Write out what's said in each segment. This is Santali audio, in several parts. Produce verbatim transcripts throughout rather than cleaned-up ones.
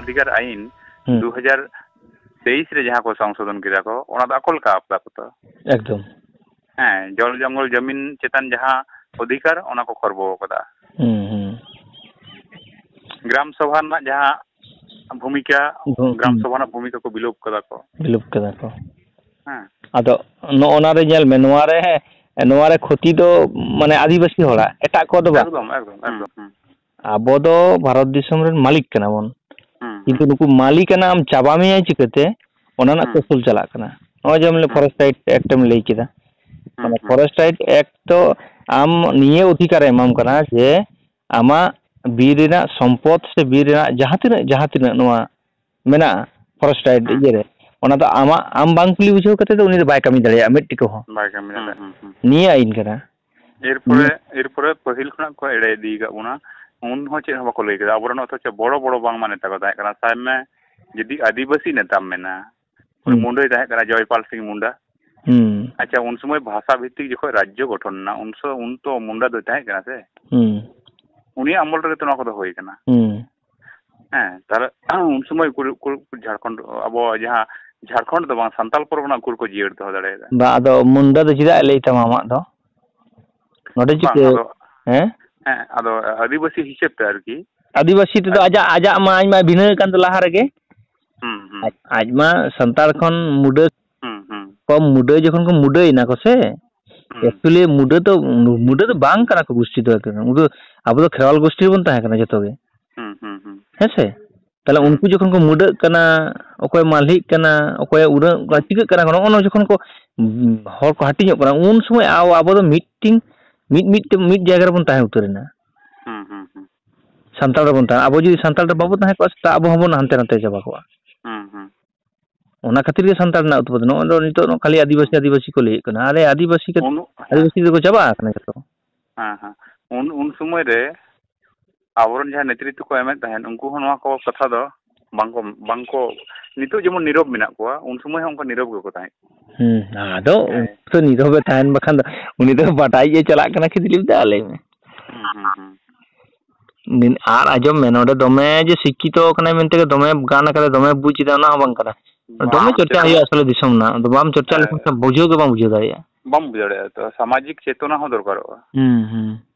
ᱚᱫᱷᱤᱠᱟᱨ ᱟᱭᱤᱱ ᱦᱩᱸ᱾ ᱫᱩ ᱦᱟᱡᱟᱨ ᱛᱮᱭᱤᱥ ᱨᱮ ᱡᱟᱦᱟᱸ ᱠᱚ ᱥᱚᱝᱥᱳᱫᱷᱚᱱ ᱠᱮᱫᱟ ᱠᱚ, ᱚᱱᱟ ᱫᱚ ᱟᱠᱚ ᱞᱮᱠᱟ ᱟᱯᱱᱟᱨ ᱠᱚ ᱛᱚ᱾ ᱮᱠᱫᱚᱢ᱾ ᱦᱮᱸ, ᱡᱚᱞ ᱡᱚᱝᱜᱚᱞ ᱡᱚᱢᱤᱱ ᱪᱮᱛᱟᱱ ᱡᱟᱦᱟᱸ ᱚᱫᱷᱤᱠᱟᱨ, ᱚᱱᱟ ᱠᱚ ᱠᱷᱚᱨᱵᱚ ᱟᱠᱟᱫᱟ᱾ ᱦᱩᱸ, ᱦᱩᱸ᱾ ᱜᱨᱟᱢ ᱥᱚᱵᱷᱟ ᱨᱮᱱᱟᱜ ᱡᱟᱦᱟᱸ ᱵᱷᱩᱢᱤᱠᱟ, ᱵᱷᱩ-, ᱜᱨᱟᱢ ᱦᱩᱸ᱾ ᱥᱚᱵᱷᱟ ᱨᱮᱱᱟᱜ ᱵᱷᱩᱢᱤᱠᱟ ᱠᱚ ᱵᱤᱞᱳᱯ ᱠᱟᱫᱟ ᱠᱚ᱾ ᱵᱤᱞᱳᱯ ᱠᱟᱫᱟ ᱠᱚ᱾ ᱦᱮᱸ᱾ ᱟᱫᱚ ᱱᱚᱜᱼᱚ ᱱᱟ ᱨᱮ ᱧᱮᱞ ᱢᱮ, ᱱᱚᱣᱟ ᱨᱮ, ᱱᱚᱣᱟ ᱨᱮ ᱠᱷᱚᱛᱤ ᱫᱚ ᱢᱟᱱᱮ ᱟᱹᱫᱤᱵᱟᱹᱥᱤ ᱦᱚᱲᱟᱜ, ᱮᱴᱟᱜ ᱠᱚᱣᱟᱜ ᱫᱚ ᱵᱟᱝ᱾ ᱮᱠᱫᱚᱢ, ᱮᱠᱫᱚᱢ, ᱦᱩᱸ᱾ ᱮᱠᱫᱚᱢ, ᱦᱩᱸ᱾ ᱟᱵᱚ ᱫᱚ ᱵᱷᱟᱨᱚᱛ ᱫᱤᱥᱚᱢ ᱨᱮᱱ ᱢᱟᱹᱞᱤᱠ ᱠᱟᱱᱟ ᱵᱚᱱ, ᱦᱩᱸ, ᱠᱤᱱᱛᱩ ᱦᱩᱸ᱾ ᱱᱩᱠᱩ ᱢᱟᱹᱞᱤᱠ ᱠᱟᱱᱟ ᱟᱢ ᱪᱟᱵᱟ ᱢᱮᱭᱟᱭ ᱪᱤᱠᱟᱹᱛᱮ? ᱚᱱᱟ ᱨᱮᱱᱟᱜ ᱦᱩᱸ᱾ ᱠᱚᱥᱩᱞ ᱪᱟᱞᱟᱜ ᱠᱟᱱᱟ᱾ ᱱᱚᱜᱼᱚᱭ ᱡᱮᱢᱚᱱ ᱦᱩᱸ᱾ Forest Right Act ᱮᱢ ᱞᱟᱹᱭ ᱠᱮᱫᱟ, ᱦᱩᱸ, ᱢᱟᱱᱮ ᱦᱩᱸ᱾ Forest Right Act ᱫᱚ ᱟᱢ ᱱᱤᱭᱟᱹ ᱚᱫᱷᱤᱠᱟᱨ ᱮ ᱮᱢᱟᱢ ᱠᱟᱱᱟ ᱡᱮ ᱟᱢᱟᱜ ᱵᱤᱨ ᱨᱮᱱᱟᱜ ᱥᱚᱢᱯᱚᱫ ᱥᱮ ᱵᱤᱨ ᱨᱮᱱᱟᱜ ᱡᱟᱦᱟᱸ ᱛᱤᱱᱟᱹᱜ, ᱡᱟᱦᱟᱸ ᱛᱤᱱᱟᱹᱜ ᱱᱚᱣᱟ ᱢᱮᱱᱟᱜᱼᱟ Forest Right ᱦᱩᱸ᱾ ᱤᱭᱟᱹᱨᱮ, ᱚᱱᱟ ᱫᱚ ᱟᱢᱟᱜ, ᱟᱢ ᱵᱟᱝ ᱠᱩᱞᱤ ᱵᱩᱡᱷᱟᱹᱣ ᱠᱟᱛᱮ ᱫᱚ ᱩᱱᱤ ᱫᱚ ᱵᱟᱭ ᱠᱟᱹᱢᱤ ᱫᱟᱲᱮᱭᱟᱜᱼᱟ ᱢᱤᱫ ᱴᱤᱠᱟᱹ ᱦᱚᱸ᱾ ᱵᱟᱭ ᱠᱟᱹᱢᱤ ᱦᱩᱸ, ᱫᱟᱲᱮᱭᱟᱜᱼᱟ᱾ ᱦᱩᱸ, ᱦᱩᱸ᱾ ᱱᱤᱭᱟᱹ ᱟᱹᱭᱤᱱ ᱠᱟᱱᱟ᱾ ᱮᱨᱯᱚᱨᱮ, ᱱᱤᱭᱟᱹ ᱮᱨᱯᱚᱨᱮ ᱯᱟᱹᱦᱤᱞ ᱠᱷᱚᱱᱟᱜ ᱠᱚ ᱮᱲᱮ ᱤᱫᱤ ᱟᱠᱟᱫ ᱵᱚᱱᱟ᱾ ᱩᱱ ᱦᱚᱸ ᱪᱮᱫ ᱦᱚᱸ ᱵᱟᱠᱚ ᱞᱟᱹᱭ ᱠᱮᱫᱟ᱾ ᱟᱵᱚᱨᱮᱱ ᱚᱛᱷᱚᱪᱚ ᱵᱚᱲᱚ ᱵᱚᱲᱚ ᱵᱟᱝ ᱢᱟ ᱱᱮᱛᱟ ᱠᱚ ᱛᱟᱦᱮᱸ ᱠᱟᱱᱟ᱾ ᱥᱟᱵ ᱢᱮ, ᱡᱩᱫᱤ ᱟᱹᱫᱤᱵᱟᱹᱥᱤ ᱱᱮᱛᱟᱢ ᱢᱮᱱᱟ, ᱩᱱᱤ ᱦᱩᱸ᱾ ᱢᱩᱱᱰᱟᱹᱭ ᱛᱟᱦᱮᱸ ᱠᱟᱱᱟ, ᱡᱚᱭᱯᱟᱞ ᱥᱤᱝ ᱢᱩᱱᱰᱟ᱾ ᱦᱩᱸ᱾ ᱟᱪᱪᱷᱟ, ᱩᱱ ᱥᱚᱢᱚᱭ ᱵᱷᱟᱥᱟ ᱵᱷᱤᱛᱛᱤᱠ ᱡᱚᱠᱷᱚᱱ ᱨᱟᱡᱽᱡᱚ ᱜᱚᱴᱷᱚᱱ ᱮᱱᱟ, ᱩᱱ ᱥᱚ-, ᱩᱱ ᱛᱚ ᱢᱩᱱᱰᱟ ᱫᱚᱭ ᱛᱟᱦᱮᱸ ᱠᱟᱱᱟ ᱥᱮ? ᱦᱩᱸ᱾ ᱩᱱᱤᱭᱟᱜ ᱟᱢᱚᱞ ᱨᱮᱜᱮ ᱛᱚ ᱱᱚᱣᱟ ᱠᱚᱫᱚ ᱦᱩᱭ ᱠᱟᱱᱟ᱾ ᱦᱩᱸ᱾ ᱦᱮᱸ, ᱛᱟᱦᱞᱮ ᱩᱱ ᱥᱚᱢᱚᱭ ᱩᱠᱩᱨ, ᱩᱠᱩᱨ ᱡᱷᱟᱲᱠᱷᱚᱸᱰ, ᱟᱵᱚ ᱡᱟᱦᱟᱸ ᱡᱷᱟᱲᱠᱷᱚᱸᱰ ᱫᱚ ᱵᱟᱝ, ᱥᱟᱱᱛᱟᱞ ᱯᱚᱨᱜᱚᱱᱟ ᱩᱠᱩᱨ ᱠᱚ ᱡᱤᱭᱟᱹᱲ ᱫᱚᱦᱚ ᱫᱟᱲᱮᱭᱟᱫᱟ? ᱵᱟ, ᱟᱫᱚ ᱢᱩᱱᱰᱟ ᱫᱚ ᱪᱮᱫᱟᱜ ᱮ ᱞᱟᱹᱭ ᱛᱟᱢᱟ ᱟᱢᱟᱜ ᱫᱚ? ᱱᱚᱰᱮ ᱵᱟᱝ, ᱪᱤᱠᱟᱹ? ᱟᱫᱚ, ᱦᱮᱸ? ᱦᱮᱸ, ᱟᱫᱚ ᱟᱹᱫᱤᱵᱟᱹᱥᱤ ᱦᱤᱥᱟᱹᱵ ᱛᱮ ᱟᱨᱠᱤ᱾ ᱟᱹᱫᱤᱵᱟᱹᱥᱤ ᱛᱮᱫᱚ ᱟᱡ- ᱟᱡᱟᱜ, ᱟᱡᱟᱜ ᱢᱟ, ᱟᱡ ᱢᱟ ᱵᱷᱤᱱᱟᱹ ᱟᱠᱟᱱ ᱫᱚ ᱞᱟᱦᱟ ᱨᱮᱜᱮ᱾ ᱦᱩᱸ, ᱦᱩᱸ᱾ ᱟᱡ, ᱟᱡ ᱢᱟ ᱥᱟᱱᱛᱟᱲ ᱠᱷᱚᱱ ᱢᱩᱰᱟᱹ ᱦᱩᱸ, ᱦᱩᱸ᱾ ᱠᱚ ᱢᱩᱰᱟᱹ ᱡᱚᱠᱷᱚᱱ ᱠᱚ ᱢᱩᱰᱟᱹᱭᱮᱱᱟ ᱠᱚ ᱥᱮ, ᱦᱩᱸ᱾ Actually ᱢᱩᱰᱟᱹ ᱫᱚ, ᱢᱩᱰᱟᱹ ᱫᱚ ᱵᱟᱝ ᱠᱟᱱᱟ ᱠᱚ ᱜᱩᱥᱴᱤ ᱫᱚ᱾ ᱩᱱᱠᱩ ᱫᱚ, ᱟᱵᱚ ᱫᱚ ᱠᱷᱮᱨᱣᱟᱞ ᱜᱩᱥᱴᱤ ᱨᱮᱵᱚᱱ ᱛᱟᱦᱮᱸ ᱠᱟᱱᱟ ᱡᱚᱛᱚ ᱜᱮ᱾ ᱦᱩᱸ, ᱦᱩᱸ, ᱦᱩᱸ᱾ ᱦᱮᱸ ᱥᱮ? ᱛᱟᱦᱞᱮ ᱦᱩᱸ᱾ ᱩᱱᱠᱩ ᱡᱚᱠᱷᱚᱱ ᱠᱚ ᱢᱩᱰᱟᱹᱜ ᱠᱟᱱᱟ, ᱚᱠᱚᱭ ᱢᱟᱞᱦᱤᱜ ᱠᱟᱱᱟ, ᱚᱠᱚᱭᱟᱜ ᱩᱨᱟᱹᱜ ᱠᱟᱱᱟ, ᱦᱩᱸ᱾ ᱪᱤᱠᱟᱹᱜ ᱠᱟᱱᱟ ᱠᱚ, ᱱᱚᱜᱼᱚ ᱱᱚᱣᱟ ᱡᱚᱠᱷᱚᱱ ᱠᱚ, ᱩᱸ, ᱦᱚᱲ ᱠᱚ ᱦᱟᱹᱴᱤᱧᱚᱜ ᱠᱟᱱᱟ, ᱩᱱ ᱥᱚᱢᱚᱭ ᱟᱵᱚ, ᱟᱵᱚ ᱫᱚ ᱢᱤᱫᱴᱤᱝ, ᱢᱤᱫ, ᱢᱤᱫ ᱛᱮ, ᱢᱤᱫ ᱡᱟᱭᱜᱟ ᱨᱮᱵᱚᱱ ᱛᱟᱦᱮᱸ ᱩᱛᱟᱹᱨ ᱮᱱᱟ᱾ ᱦᱩᱸ, ᱦᱩᱸ, ᱦᱩᱸ᱾ ᱥᱟᱱᱛᱟᱲ ᱨᱮᱵᱚᱱ ᱛᱟᱦᱮᱸ, ᱟᱵᱚ ᱡᱩᱫᱤ ᱥᱟᱱᱛᱟᱲ ᱨᱮ ᱵᱟᱵᱚ ᱛᱟᱦᱮᱸ ᱠᱚᱜᱼᱟ, ᱥᱮ ᱛᱟ ᱟᱵᱚ ᱦᱚᱸᱵᱚᱱ ᱦᱟᱱᱛᱮ ᱱᱟᱛᱮ ᱪᱟᱵᱟ ᱠᱚᱜᱼᱟ᱾ ᱦᱩᱸ, ᱦᱩᱸ᱾ ᱚᱱᱟ ᱠᱷᱟᱹᱛᱤᱨ ᱜᱮ ᱥᱟᱱᱛᱟᱲ ᱨᱮᱱᱟᱜ ᱩᱛᱯᱟᱛ᱾ ᱱᱚᱜᱼᱚᱭ ᱫᱚ ᱱᱤᱛᱚᱜ ᱫᱚ ᱠᱷᱟᱹᱞᱤ ᱟᱹᱫᱤᱵᱟᱹᱥᱤ, ᱦᱩᱸ᱾ ᱟᱹᱫᱤᱵᱟᱹᱥᱤ ᱠᱚ ᱞᱟᱹᱭᱮᱫ ᱠᱟᱱᱟ᱾ ᱟᱨᱮ, ᱟᱹᱫᱤᱵᱟᱹᱥᱤ ᱠᱟᱛᱮ, ᱩᱱ-, ᱦᱮᱸ᱾ ᱟᱹᱫᱤᱵᱟᱹᱥᱤ ᱫᱚᱠᱚ ᱪᱟᱵᱟ ᱟᱠᱟᱱᱟ ᱡᱚᱛᱚ᱾ ᱦᱮᱸ, ᱦᱮᱸ᱾ ᱩᱱ, ᱩᱱ ᱥᱚᱢᱚᱭ ᱨᱮ ᱟᱵᱚᱨᱮᱱ ᱡᱟᱦᱟᱸ ᱱᱮᱛᱨᱤᱛᱵ ᱠᱚ ᱮᱢᱮᱫ ᱛᱟᱦᱮᱸᱫ, ᱩᱱᱠᱩ ᱦᱚᱸ ᱱᱚᱣᱟ ᱠᱚ ᱠᱟᱛᱷᱟ ᱫᱚ ᱵᱟᱝᱠᱚ, ᱵᱟᱝᱠᱚ, ᱱᱤᱛᱚᱜ ᱡᱮᱢᱚᱱ ᱱᱤᱨᱚᱵ ᱢᱮᱱᱟᱜ ᱠᱚᱣᱟ, ᱩᱱ ᱥᱚᱢᱚᱭ ᱦᱚᱸ ᱚᱱᱠᱟ ᱱᱤᱨᱚᱵ ᱜᱮᱠᱚ ᱛᱟᱦᱮᱸᱫ᱾ ᱦᱩᱸ, ᱟᱫᱚ ᱦᱮᱸ᱾ ᱩᱱᱠᱩ ᱫᱚ ᱱᱤᱨᱚᱵ ᱮ ᱛᱟᱦᱮᱱ ᱵᱟᱠᱷᱟᱱ ᱫᱚ ᱩᱱᱤ ᱫᱚ ᱵᱟᱰᱟᱭ ᱜᱮ ᱪᱟᱞᱟᱜ ᱠᱟᱱᱟ ᱠᱷᱤᱡᱞᱤ ᱫᱟ, ᱞᱟᱹᱭ ᱢᱮ᱾ ᱦᱩᱸ, ᱦᱩᱸ, ᱦᱩᱸ᱾ ᱱᱤᱱ-, ᱟᱨ ᱟᱸᱡᱚᱢ ᱢᱮ, ᱱᱚᱰᱮ ᱫᱚᱢᱮ ᱡᱮ ᱥᱤᱠᱠᱷᱤᱛᱚ ᱠᱟᱱᱟᱭ ᱢᱮᱱᱛᱮ ᱜᱮ ᱫᱚᱢᱮ ᱜᱟᱱ ᱟᱠᱟᱫᱟᱭ, ᱫᱚᱢᱮ ᱵᱩᱡᱽ ᱮᱫᱟ, ᱚᱱᱟ ᱦᱚᱸ ᱵᱟᱝ ᱠᱟᱱᱟ᱾ ᱫᱚᱢᱮ ᱵᱟᱝ, ᱪᱚᱨᱪᱟ ᱪᱮᱫ ᱦᱩᱭᱩᱜᱼᱟ ᱟᱥᱚᱞᱮ ᱫᱤᱥᱚᱢ ᱨᱮᱱᱟᱜ᱾ ᱟᱫᱚ ᱵᱟᱢ ᱪᱚᱨᱪᱟ ᱦᱮᱸ᱾ ᱞᱮᱠᱷᱟᱱ ᱥᱮ ᱵᱩᱡᱷᱟᱹᱣ ᱜᱮ ᱵᱟᱢ ᱵᱩᱡᱷᱟᱹᱣ ᱫᱟᱲᱮᱭᱟᱜᱼᱟ᱾ ᱵᱟᱢ ᱵᱩᱡᱷᱟᱹᱣ ᱫᱟᱲᱮᱭᱟᱜᱼᱟ᱾ ᱛᱚ, ᱥᱟᱢᱟᱡᱤᱠ ᱪᱮᱛᱚᱱᱟ ᱦᱚᱸ ᱫᱚᱨᱠᱟᱨᱚᱜᱼᱟ᱾ ᱦᱩᱸ, ᱦᱩᱸ᱾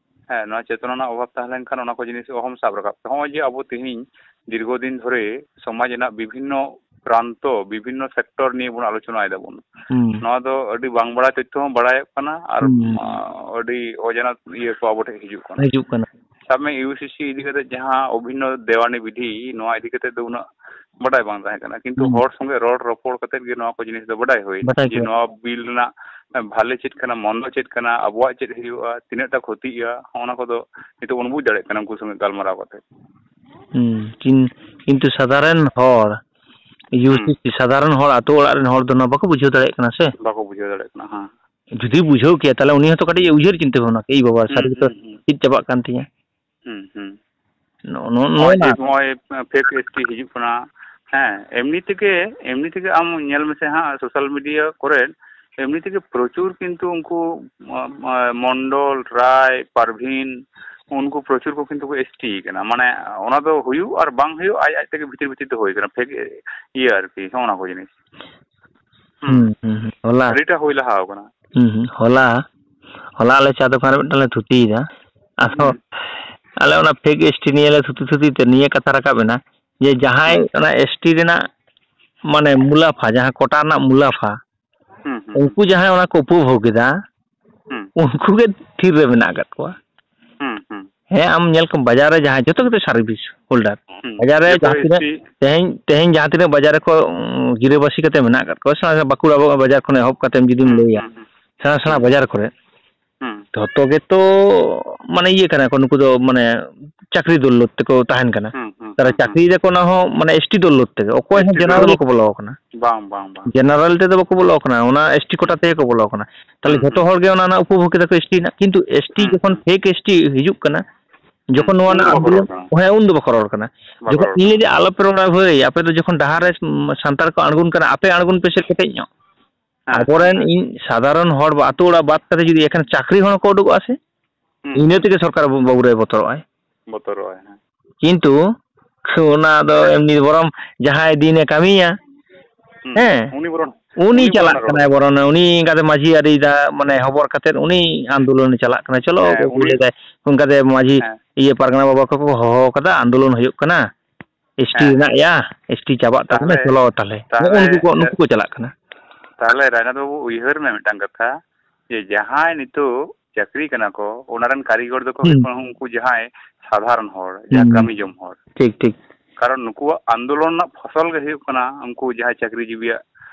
ᱦᱮᱸ, ᱱᱚᱣᱟ ᱪᱮᱛᱚᱱᱟ ᱨᱮᱱᱟᱜ ᱚᱵᱷᱟᱵᱽ ᱛᱟᱦᱮᱸ ᱞᱮᱱᱠᱷᱟᱱ ᱚᱱᱟ ᱠᱚ ᱡᱤᱱᱤᱥ ᱚᱦᱚᱢ ᱥᱟᱵ ᱨᱟᱠᱟᱵ ᱠᱮᱭᱟ᱾ ᱦᱚᱸᱜᱼᱚᱭ ᱡᱮ ᱟᱵᱚ ᱛᱮᱦᱮᱧ ᱫᱤᱨᱜᱷᱚ ᱫᱤᱱ ᱫᱷᱚᱨᱮ ᱥᱚᱢᱟᱡᱽ ᱨᱮᱱᱟᱜ ᱵᱤᱵᱷᱤᱱᱱᱚ ᱯᱨᱟᱱᱛᱚ, ᱵᱤᱵᱷᱤᱱᱱᱚ ᱥᱮᱠᱴᱚᱨ ᱱᱤᱭᱮ ᱵᱚᱱ ᱟᱞᱳᱪᱚᱱᱟᱭ ᱫᱟᱵᱚᱱ᱾ ᱦᱩᱸ᱾ ᱱᱚᱣᱟ ᱫᱚ ᱟᱹᱰᱤ ᱵᱟᱝ ᱵᱟᱲᱟᱭ ᱛᱚᱛᱛᱷᱚ ᱦᱚᱸ ᱵᱟᱲᱟᱭᱚᱜ ᱠᱟᱱᱟ ᱟᱨ, ᱦᱩᱸ᱾ ᱟᱸ, ᱟᱹᱰᱤ ᱚᱡᱟᱱᱟ ᱤᱭᱟᱹ ᱠᱚ ᱟᱵᱚ ᱴᱷᱮᱱ ᱦᱤᱡᱩᱜ ᱠᱟᱱᱟ᱾ ᱦᱤᱡᱩᱜ ᱠᱟᱱᱟ᱾ ᱥᱟᱵ ᱢᱮ, ᱤᱭᱩ ᱥᱤ ᱥᱤ ᱤᱫᱤ ᱠᱟᱛᱮ ᱡᱟᱦᱟᱸ ᱚᱵᱷᱤᱱᱱᱚ ᱫᱮᱣᱟᱱᱤ ᱵᱤᱫᱷᱤ, ᱱᱚᱣᱟ ᱤᱫᱤ ᱠᱟᱛᱮ ᱫᱚ ᱩᱱᱟᱹᱜ ᱵᱟᱰᱟᱭ ᱵᱟᱝ ᱛᱟᱦᱮᱸ ᱠᱟᱱᱟ, ᱠᱤᱱᱛᱩ ᱦᱩᱸ᱾ ᱦᱚᱲ ᱥᱚᱸᱜᱮ ᱨᱚᱲ ᱨᱚᱯᱚᱲ ᱠᱟᱛᱮ ᱜᱮ ᱱᱚᱣᱟ ᱠᱚ ᱡᱤᱱᱤᱥ ᱫᱚ ᱵᱟᱰᱟᱭ ᱦᱩᱭᱱᱟ ᱵᱟᱰᱟᱭ ᱡᱮ ᱦᱩᱭᱱᱟ᱾ ᱱᱚᱣᱟ ᱵᱤᱞ ᱨᱮᱱᱟᱜ ᱵᱷᱟᱞᱮ ᱪᱮᱫ ᱠᱟᱱᱟ, ᱢᱚᱱᱫᱚ ᱪᱮᱫ ᱠᱟᱱᱟ, ᱟᱵᱚᱣᱟᱜ ᱪᱮᱫ ᱦᱩᱭᱩᱜᱼᱟ, ᱛᱤᱱᱟᱹᱜ ᱴᱟ ᱠᱷᱚᱛᱤᱜᱼᱟ, ᱦᱚᱸᱜᱼᱚ ᱱᱟ ᱠᱚᱫᱚ ᱱᱤᱛᱚᱜ ᱵᱚᱱ ᱵᱩᱡᱽ ᱫᱟᱲᱮᱭᱟᱜ ᱠᱟᱱᱟ ᱩᱱᱠᱩ ᱥᱚᱸᱜᱮ ᱜᱟᱞᱢᱟᱨᱟᱣ ᱠᱟᱛᱮ᱾ ᱦᱩᱸ, ᱠᱤᱱ-, ᱠᱤᱱᱛᱩ ᱥᱟᱫᱷᱟᱨᱚᱱ ᱦᱚᱲ, ᱦᱩᱸ᱾ ᱤᱭᱩ ᱥᱤ ᱥᱤ, ᱥᱟᱫᱷᱟᱨᱚᱱ ᱦᱚᱲ, ᱟᱛᱳ ᱚᱲᱟᱜ ᱨᱮᱱ ᱦᱚᱲ ᱫᱚ ᱱᱚᱣᱟ ᱵᱟᱠᱚ ᱵᱩᱡᱷᱟᱹᱣ ᱫᱟᱲᱮᱭᱟᱜ ᱠᱟᱱᱟ ᱥᱮ᱾ ᱵᱟᱠᱚ ᱵᱩᱡᱷᱟᱹᱣ ᱫᱟᱲᱮᱭᱟᱜ ᱠᱟᱱᱟ, ᱦᱮᱸ᱾ ᱡᱩᱫᱤ ᱵᱩᱡᱷᱟᱹᱣ ᱠᱮᱭᱟ, ᱛᱟᱦᱞᱮ ᱩᱱᱤ ᱦᱚᱸᱛᱚ ᱠᱟᱹᱴᱤᱡ ᱮ ᱩᱭᱦᱟᱹᱨ ᱪᱤᱱᱛᱟᱹ ᱵᱷᱟᱵᱽᱱᱟ ᱠᱮᱭᱟ, "ᱮᱭ ᱵᱟᱵᱟ, ᱦᱩᱸ, ᱥᱟᱹᱨᱤ ᱜᱮᱛᱚ ᱦᱩᱸ, ᱦᱩᱸ᱾ ᱪᱮᱫ ᱪᱟᱵᱟᱜ ᱠᱟᱱ ᱛᱤᱧᱟ?" ᱦᱩᱸ, ᱦᱩᱸ᱾ ᱱᱚᱜᱼᱚ ᱱᱚ-, ᱱᱚᱜᱼᱚᱭ ᱱᱚᱣᱟ ᱡᱮ ᱱᱚᱜᱼᱚᱭ fake S T ᱦᱤᱡᱩᱜ ᱠᱟᱱᱟ, ᱦᱮᱸ, ᱮᱢᱱᱤ ᱛᱮᱜᱮ, ᱮᱢᱱᱤ ᱛᱮᱜᱮ ᱟᱢ ᱧᱮᱞ ᱢᱮᱥᱮ ᱦᱟᱸᱜ, social media ᱠᱚᱨᱮ ᱮᱢᱱᱤ ᱛᱮᱜᱮ ᱯᱨᱚᱪᱩᱨ ᱠᱤᱱᱛᱩ ᱩᱱᱠᱩ, ᱢᱚ-, ᱢᱚ-, ᱢᱚᱱᱰᱚᱞ, ᱨᱟᱭ, ᱯᱟᱨᱵᱷᱤᱱ, ᱩᱱᱠᱩ ᱯᱨᱚᱪᱩᱨ ᱠᱚ ᱠᱤᱱᱛᱩ ᱠᱚ S T ᱠᱟᱱᱟ᱾ ᱢᱟᱱᱮ, ᱚᱱᱟ ᱫᱚ ᱦᱩᱭᱩᱜ ᱟᱨ ᱵᱟᱝ ᱦᱩᱭᱩᱜ, ᱟᱡ ᱟᱡ ᱛᱮᱜᱮ ᱵᱷᱤᱛᱤᱨ ᱵᱷᱤᱛᱤᱨ ᱛᱮ ᱦᱩᱭ ᱠᱟᱱᱟ, fake ᱤᱭᱟᱹ ᱟᱨᱠᱤ, ᱦᱚᱸᱜᱼᱚ ᱱᱟ ᱠᱚ ᱡᱤᱱᱤᱥ᱾ ᱦᱩᱸ᱾ ᱦᱩᱸ, ᱦᱩᱸ, ᱦᱩᱸ᱾ ᱦᱚᱞᱟ᱾ ᱟᱹᱰᱤᱴᱟ ᱦᱩᱭ ᱞᱟᱦᱟ ᱟᱠᱟᱱᱟ᱾ ᱦᱩᱸ, ᱦᱩᱸ᱾ ᱦᱚᱞᱟ, ᱦᱚᱞᱟ ᱟᱞᱮ ᱪᱟ ᱫᱚᱠᱟᱱ ᱨᱮ ᱢᱤᱫᱴᱟᱝ ᱞᱮ ᱛᱷᱩᱛᱤᱭᱮᱫᱟ᱾ ᱟᱫᱚ ᱦᱩᱸ᱾ ᱟᱞᱮ ᱚᱱᱟ fake S T ᱱᱤᱭᱮ ᱞᱮ ᱛᱷᱩᱛᱤ ᱛᱷᱩᱛᱤ ᱛᱮ ᱱᱤᱭᱟᱹ ᱠᱟᱛᱷᱟ ᱨᱟᱠᱟᱵ ᱮᱱᱟ ᱡᱮ ᱡᱟᱦᱟᱸᱭ ᱦᱩᱸ᱾ ᱚᱱᱟ S T ᱨᱮᱱᱟᱜ ᱢᱟᱱᱮ ᱢᱩᱞᱟᱯᱷᱟ, ᱡᱟᱦᱟᱸ ᱠᱳᱴᱟ ᱨᱮᱱᱟᱜ ᱢᱩᱞᱟᱯᱷᱟ, ᱦᱩᱸ, ᱦᱩᱸ, ᱦᱩᱸ᱾ ᱩᱱᱠᱩ ᱡᱟᱦᱟᱸᱭ ᱚᱱᱟ ᱠᱚ ᱩᱯᱚᱵᱷᱳᱜᱽ ᱮᱫᱟ, ᱦᱩᱸ᱾ ᱩᱱᱠᱩ ᱜᱮ ᱛᱷᱤᱨ ᱨᱮ ᱢᱮᱱᱟᱜ ᱟᱠᱟᱫ ᱠᱚᱣᱟ᱾ ᱦᱩᱸ, ᱦᱩᱸ᱾ ᱦᱮᱸ, ᱟᱢ ᱧᱮᱞ ᱠᱚᱢ, ᱵᱟᱡᱟᱨ ᱨᱮ ᱡᱟᱦᱟᱸᱭ, ᱡᱚᱛᱚ ᱜᱮᱛᱚ service holder᱾ ᱦᱩᱸ᱾ ᱵᱟᱡᱟᱨ ᱨᱮ ᱡᱚᱛᱚ ᱡᱟᱦᱟᱸ ᱛᱤᱱᱟᱹᱜ, S T᱾ ᱛᱮᱦᱮᱧ, ᱛᱮᱦᱮᱧ ᱡᱟᱦᱟᱸ ᱛᱤᱱᱟᱹᱜ ᱵᱟᱡᱟᱨ ᱨᱮᱠᱚ, ᱩᱸ, ᱜᱤᱨᱟᱹᱵᱟᱹᱥᱤ ᱠᱟᱛᱮ ᱢᱮᱱᱟᱜ ᱟᱠᱟᱫ ᱠᱚᱣᱟ, ᱥᱮᱬᱟ ᱥᱮᱬᱟ ᱵᱟᱸᱠᱩᱲᱟ ᱵᱟᱡᱟᱨ ᱠᱷᱚᱱ ᱮᱦᱚᱵ ᱠᱟᱛᱮ ᱡᱩᱫᱤᱢ ᱦᱩᱸ, ᱞᱟᱹᱭᱟ, ᱦᱩᱸ, ᱦᱩᱸ᱾ ᱥᱮᱬᱟ ᱥᱮᱬᱟ ᱦᱩᱸ᱾ ᱵᱟᱡᱟᱨ ᱠᱚᱨᱮ, ᱦᱩᱸ᱾ ᱡᱷᱚᱛᱚ ᱜᱮᱛᱚ ᱢᱟᱱᱮ ᱤᱭᱟᱹ ᱠᱟᱱᱟ ᱠᱚ, ᱱᱩᱠᱩ ᱫᱚ ᱢᱟᱱᱮ ᱪᱟᱹᱠᱨᱤ ᱫᱚᱞᱞᱚᱛ ᱛᱮᱠᱚ ᱛᱟᱦᱮᱱ ᱠᱟᱱᱟ᱾ ᱦᱩᱸ, ᱦᱩᱸ, ᱛᱟᱦᱞᱮ ᱦᱩᱸ, ᱦᱩᱸ᱾ ᱪᱟᱹᱠᱨᱤᱭ ᱫᱟᱠᱚ ᱚᱱᱟ ᱦᱚᱸ ᱢᱟᱱᱮ S T ᱫᱚᱞᱞᱚᱛ ᱛᱮᱜᱮ, ᱚᱠᱚᱭ ᱦᱚᱸ S T general ᱫᱚᱞᱞᱚᱛ᱾ ᱵᱟᱠᱚ ᱵᱚᱞᱚ ᱟᱠᱟᱱᱟ᱾ ᱵᱟᱝ, ᱵᱟᱝ, ᱵᱟᱝ᱾ General ᱛᱮᱫᱚ ᱵᱟᱠᱚ ᱵᱚᱞᱚ ᱟᱠᱟᱱᱟ, ᱚᱱᱟ S T ᱠᱳᱴᱟ ᱦᱩᱸ᱾ ᱛᱮᱜᱮ ᱠᱚ ᱵᱚᱞᱚ ᱟᱠᱟᱱᱟ᱾ ᱛᱟᱦᱞᱮ ᱦᱩᱸ, ᱡᱷᱚᱛᱚ ᱦᱩᱸ᱾ ᱦᱚᱲ ᱜᱮ ᱚᱱᱟ ᱨᱮᱱᱟᱜ ᱩᱯᱚᱵᱷᱳᱜᱽ ᱮᱫᱟ ᱠᱚ S T ᱨᱮᱱᱟᱜ, ᱠᱤᱱᱛᱩ S T ᱦᱩᱸ, ᱡᱚᱠᱷᱚᱱ ᱦᱩᱸ᱾ Fake S T ᱦᱤᱡᱩᱜ ᱠᱟᱱᱟ, ᱦᱩᱸ, ᱡᱚᱠᱷᱚᱱ ᱱᱚᱣᱟ ᱩᱱ ᱫᱚ ᱨᱮᱱᱟᱜ ᱵᱟᱠᱚ ᱨᱚᱲ ᱟᱱᱫᱳᱞᱚᱱ, ᱠᱟᱱᱟ᱾ ᱦᱮᱸ, ᱩᱱ ᱫᱚ ᱵᱟᱠᱚ ᱦᱮᱸ, ᱨᱚᱲ ᱤᱧ ᱞᱟᱹᱭ ᱠᱟᱱᱟ᱾ ᱫᱟ, ᱟᱞᱚᱯᱮ ᱨᱚᱲᱟ ᱵᱷᱟᱹᱭ, ᱟᱯᱮ ᱫᱚ ᱡᱚᱠᱷᱚᱱ ᱰᱟᱦᱟᱨ ᱨᱮ, ᱩᱸ, ᱥᱟᱱᱛᱟᱲ ᱠᱚ ᱟᱬᱜᱚᱱ ᱠᱟᱱᱟ, ᱟᱯᱮ ᱟᱬᱜᱚᱱ ᱯᱮᱥᱮ ᱠᱮᱴᱮᱡ ᱧᱚᱜ᱾ ᱦᱮᱸ, ᱟᱵᱚᱨᱮᱱ ᱦᱮᱸ, ᱦᱮᱸ᱾ ᱤᱧ ᱥᱟᱫᱷᱟᱨᱚᱱ ᱦᱚᱲ ᱵᱟ-, ᱟᱛᱳ ᱚᱲᱟᱜ ᱵᱟᱫ ᱠᱟᱛᱮ ᱡᱩᱫᱤ ᱮᱠᱷᱮᱱ ᱪᱟᱹᱠᱨᱤ ᱦᱚᱲ ᱠᱚ ᱩᱰᱩᱠᱚᱜᱼᱟ ᱥᱮ, ᱦᱩᱸ᱾ ᱤᱱᱟᱹ ᱛᱮᱜᱮ ᱥᱚᱨᱠᱟᱨ ᱵᱟᱹᱵᱩ ᱨᱮᱭ ᱵᱚᱛᱚᱨᱚᱜᱼᱟᱭ᱾ ᱵᱚᱛᱚᱨᱚᱜᱼᱟᱭ, ᱦᱮᱸ᱾ ᱠᱤᱱᱛᱩ ᱚᱱᱟ ᱫᱚ ᱮᱢᱱᱤ ᱵᱚᱨᱚᱝ ᱡᱟᱦᱟᱸᱭ ᱫᱤᱱᱮ ᱠᱟᱹᱢᱤᱭᱟ, ᱦᱩᱸ, ᱦᱮᱸ, ᱩᱱᱤ ᱵᱚᱨᱚᱱ, ᱩᱱᱤ ᱩᱱᱤ ᱪᱟᱞᱟᱜ ᱵᱚᱨᱚᱱ ᱠᱟᱱᱟᱭ ᱵᱚᱨᱚᱱ, ᱩᱱᱤ ᱚᱱᱠᱟᱛᱮ ᱢᱟᱹᱡᱷᱤ ᱟᱹᱨᱤ ᱫᱟ, ᱢᱟᱱᱮ ᱦᱚᱵᱚᱨ ᱠᱟᱛᱮᱫ ᱩᱱᱤ ᱟᱱᱫᱳᱞᱚᱱᱮ ᱪᱟᱞᱟᱜ ᱠᱟᱱᱟ᱾ ᱪᱚᱞᱚ ᱦᱮᱸ, ᱵᱟᱹᱵᱩ, ᱩᱱᱤ ᱞᱟᱹᱭᱫᱟᱭ, ᱚᱱᱠᱟᱛᱮ ᱢᱟᱹᱡᱷᱤ, ᱦᱮᱸ᱾ ᱤᱭᱟᱹ, ᱯᱟᱨᱜᱟᱱᱟ ᱵᱟᱵᱟ ᱠᱚᱠᱚ ᱦᱚᱦᱚ ᱠᱟᱫᱟ, ᱟᱱᱫᱳᱞᱚᱱ ᱦᱩᱭᱩᱜ ᱠᱟᱱᱟ, ᱮᱥ ᱴᱤ ᱦᱮᱸ, ᱨᱮᱱᱟᱜ, ᱦᱮᱸ᱾ ᱭᱟ, ᱮᱥ ᱴᱤ ᱪᱟᱵᱟᱜ ᱛᱟᱵᱚᱱᱟ, ᱛᱟᱦᱞᱮ, ᱪᱚᱞᱚ ᱛᱟᱦᱞᱮ᱾ ᱛᱟᱦᱞᱮ, ᱱᱚᱜᱼᱚ ᱱᱩᱠᱩ ᱠᱚ, ᱱᱩᱠᱩ ᱠᱚ ᱪᱟᱞᱟᱜ ᱠᱟᱱᱟ᱾ ᱛᱟᱦᱞᱮ ᱨᱟᱡᱽᱱᱟᱛᱷ ᱵᱟᱹᱵᱩ, ᱩᱭᱦᱟᱹᱨ ᱢᱮ ᱢᱤᱫᱴᱟᱝ ᱠᱟᱛᱷᱟ, ᱡᱮ ᱡᱟᱦᱟᱸᱭ ᱱᱤᱛᱚᱜ ᱪᱟᱹᱠᱨᱤ ᱠᱟᱱᱟ ᱠᱚ, ᱚᱱᱟ ᱨᱮᱱ ᱠᱟᱹᱨᱤᱜᱚᱨ ᱫᱚᱠᱚ ᱦᱩᱭᱩᱜ ᱦᱩᱸ᱾ ᱠᱟᱱᱟ ᱩᱱᱠᱩ ᱡᱟᱦᱟᱸᱭ ᱥᱟᱫᱷᱟᱨᱚᱱ ᱦᱚᱲ, ᱡᱟᱦᱟᱸ ᱦᱩᱸ᱾ ᱠᱟᱹᱢᱤ ᱡᱚᱝ ᱦᱚᱲ᱾ ᱴᱷᱤᱠ, ᱴᱷᱤᱠ᱾ ᱠᱟᱨᱚᱱ ᱱᱩᱠᱩᱣᱟᱜ ᱟᱱᱫᱳᱞᱚᱱ ᱨᱮᱱᱟᱜ ᱯᱷᱚᱥᱚᱞ ᱜᱮ ᱦᱩᱭᱩᱜ ᱠᱟᱱᱟ ᱩᱱᱠᱩ ᱡᱟᱦᱟᱸᱭ ᱪᱟᱹᱠᱨᱤ ᱡᱤᱵᱤᱭᱟᱜ,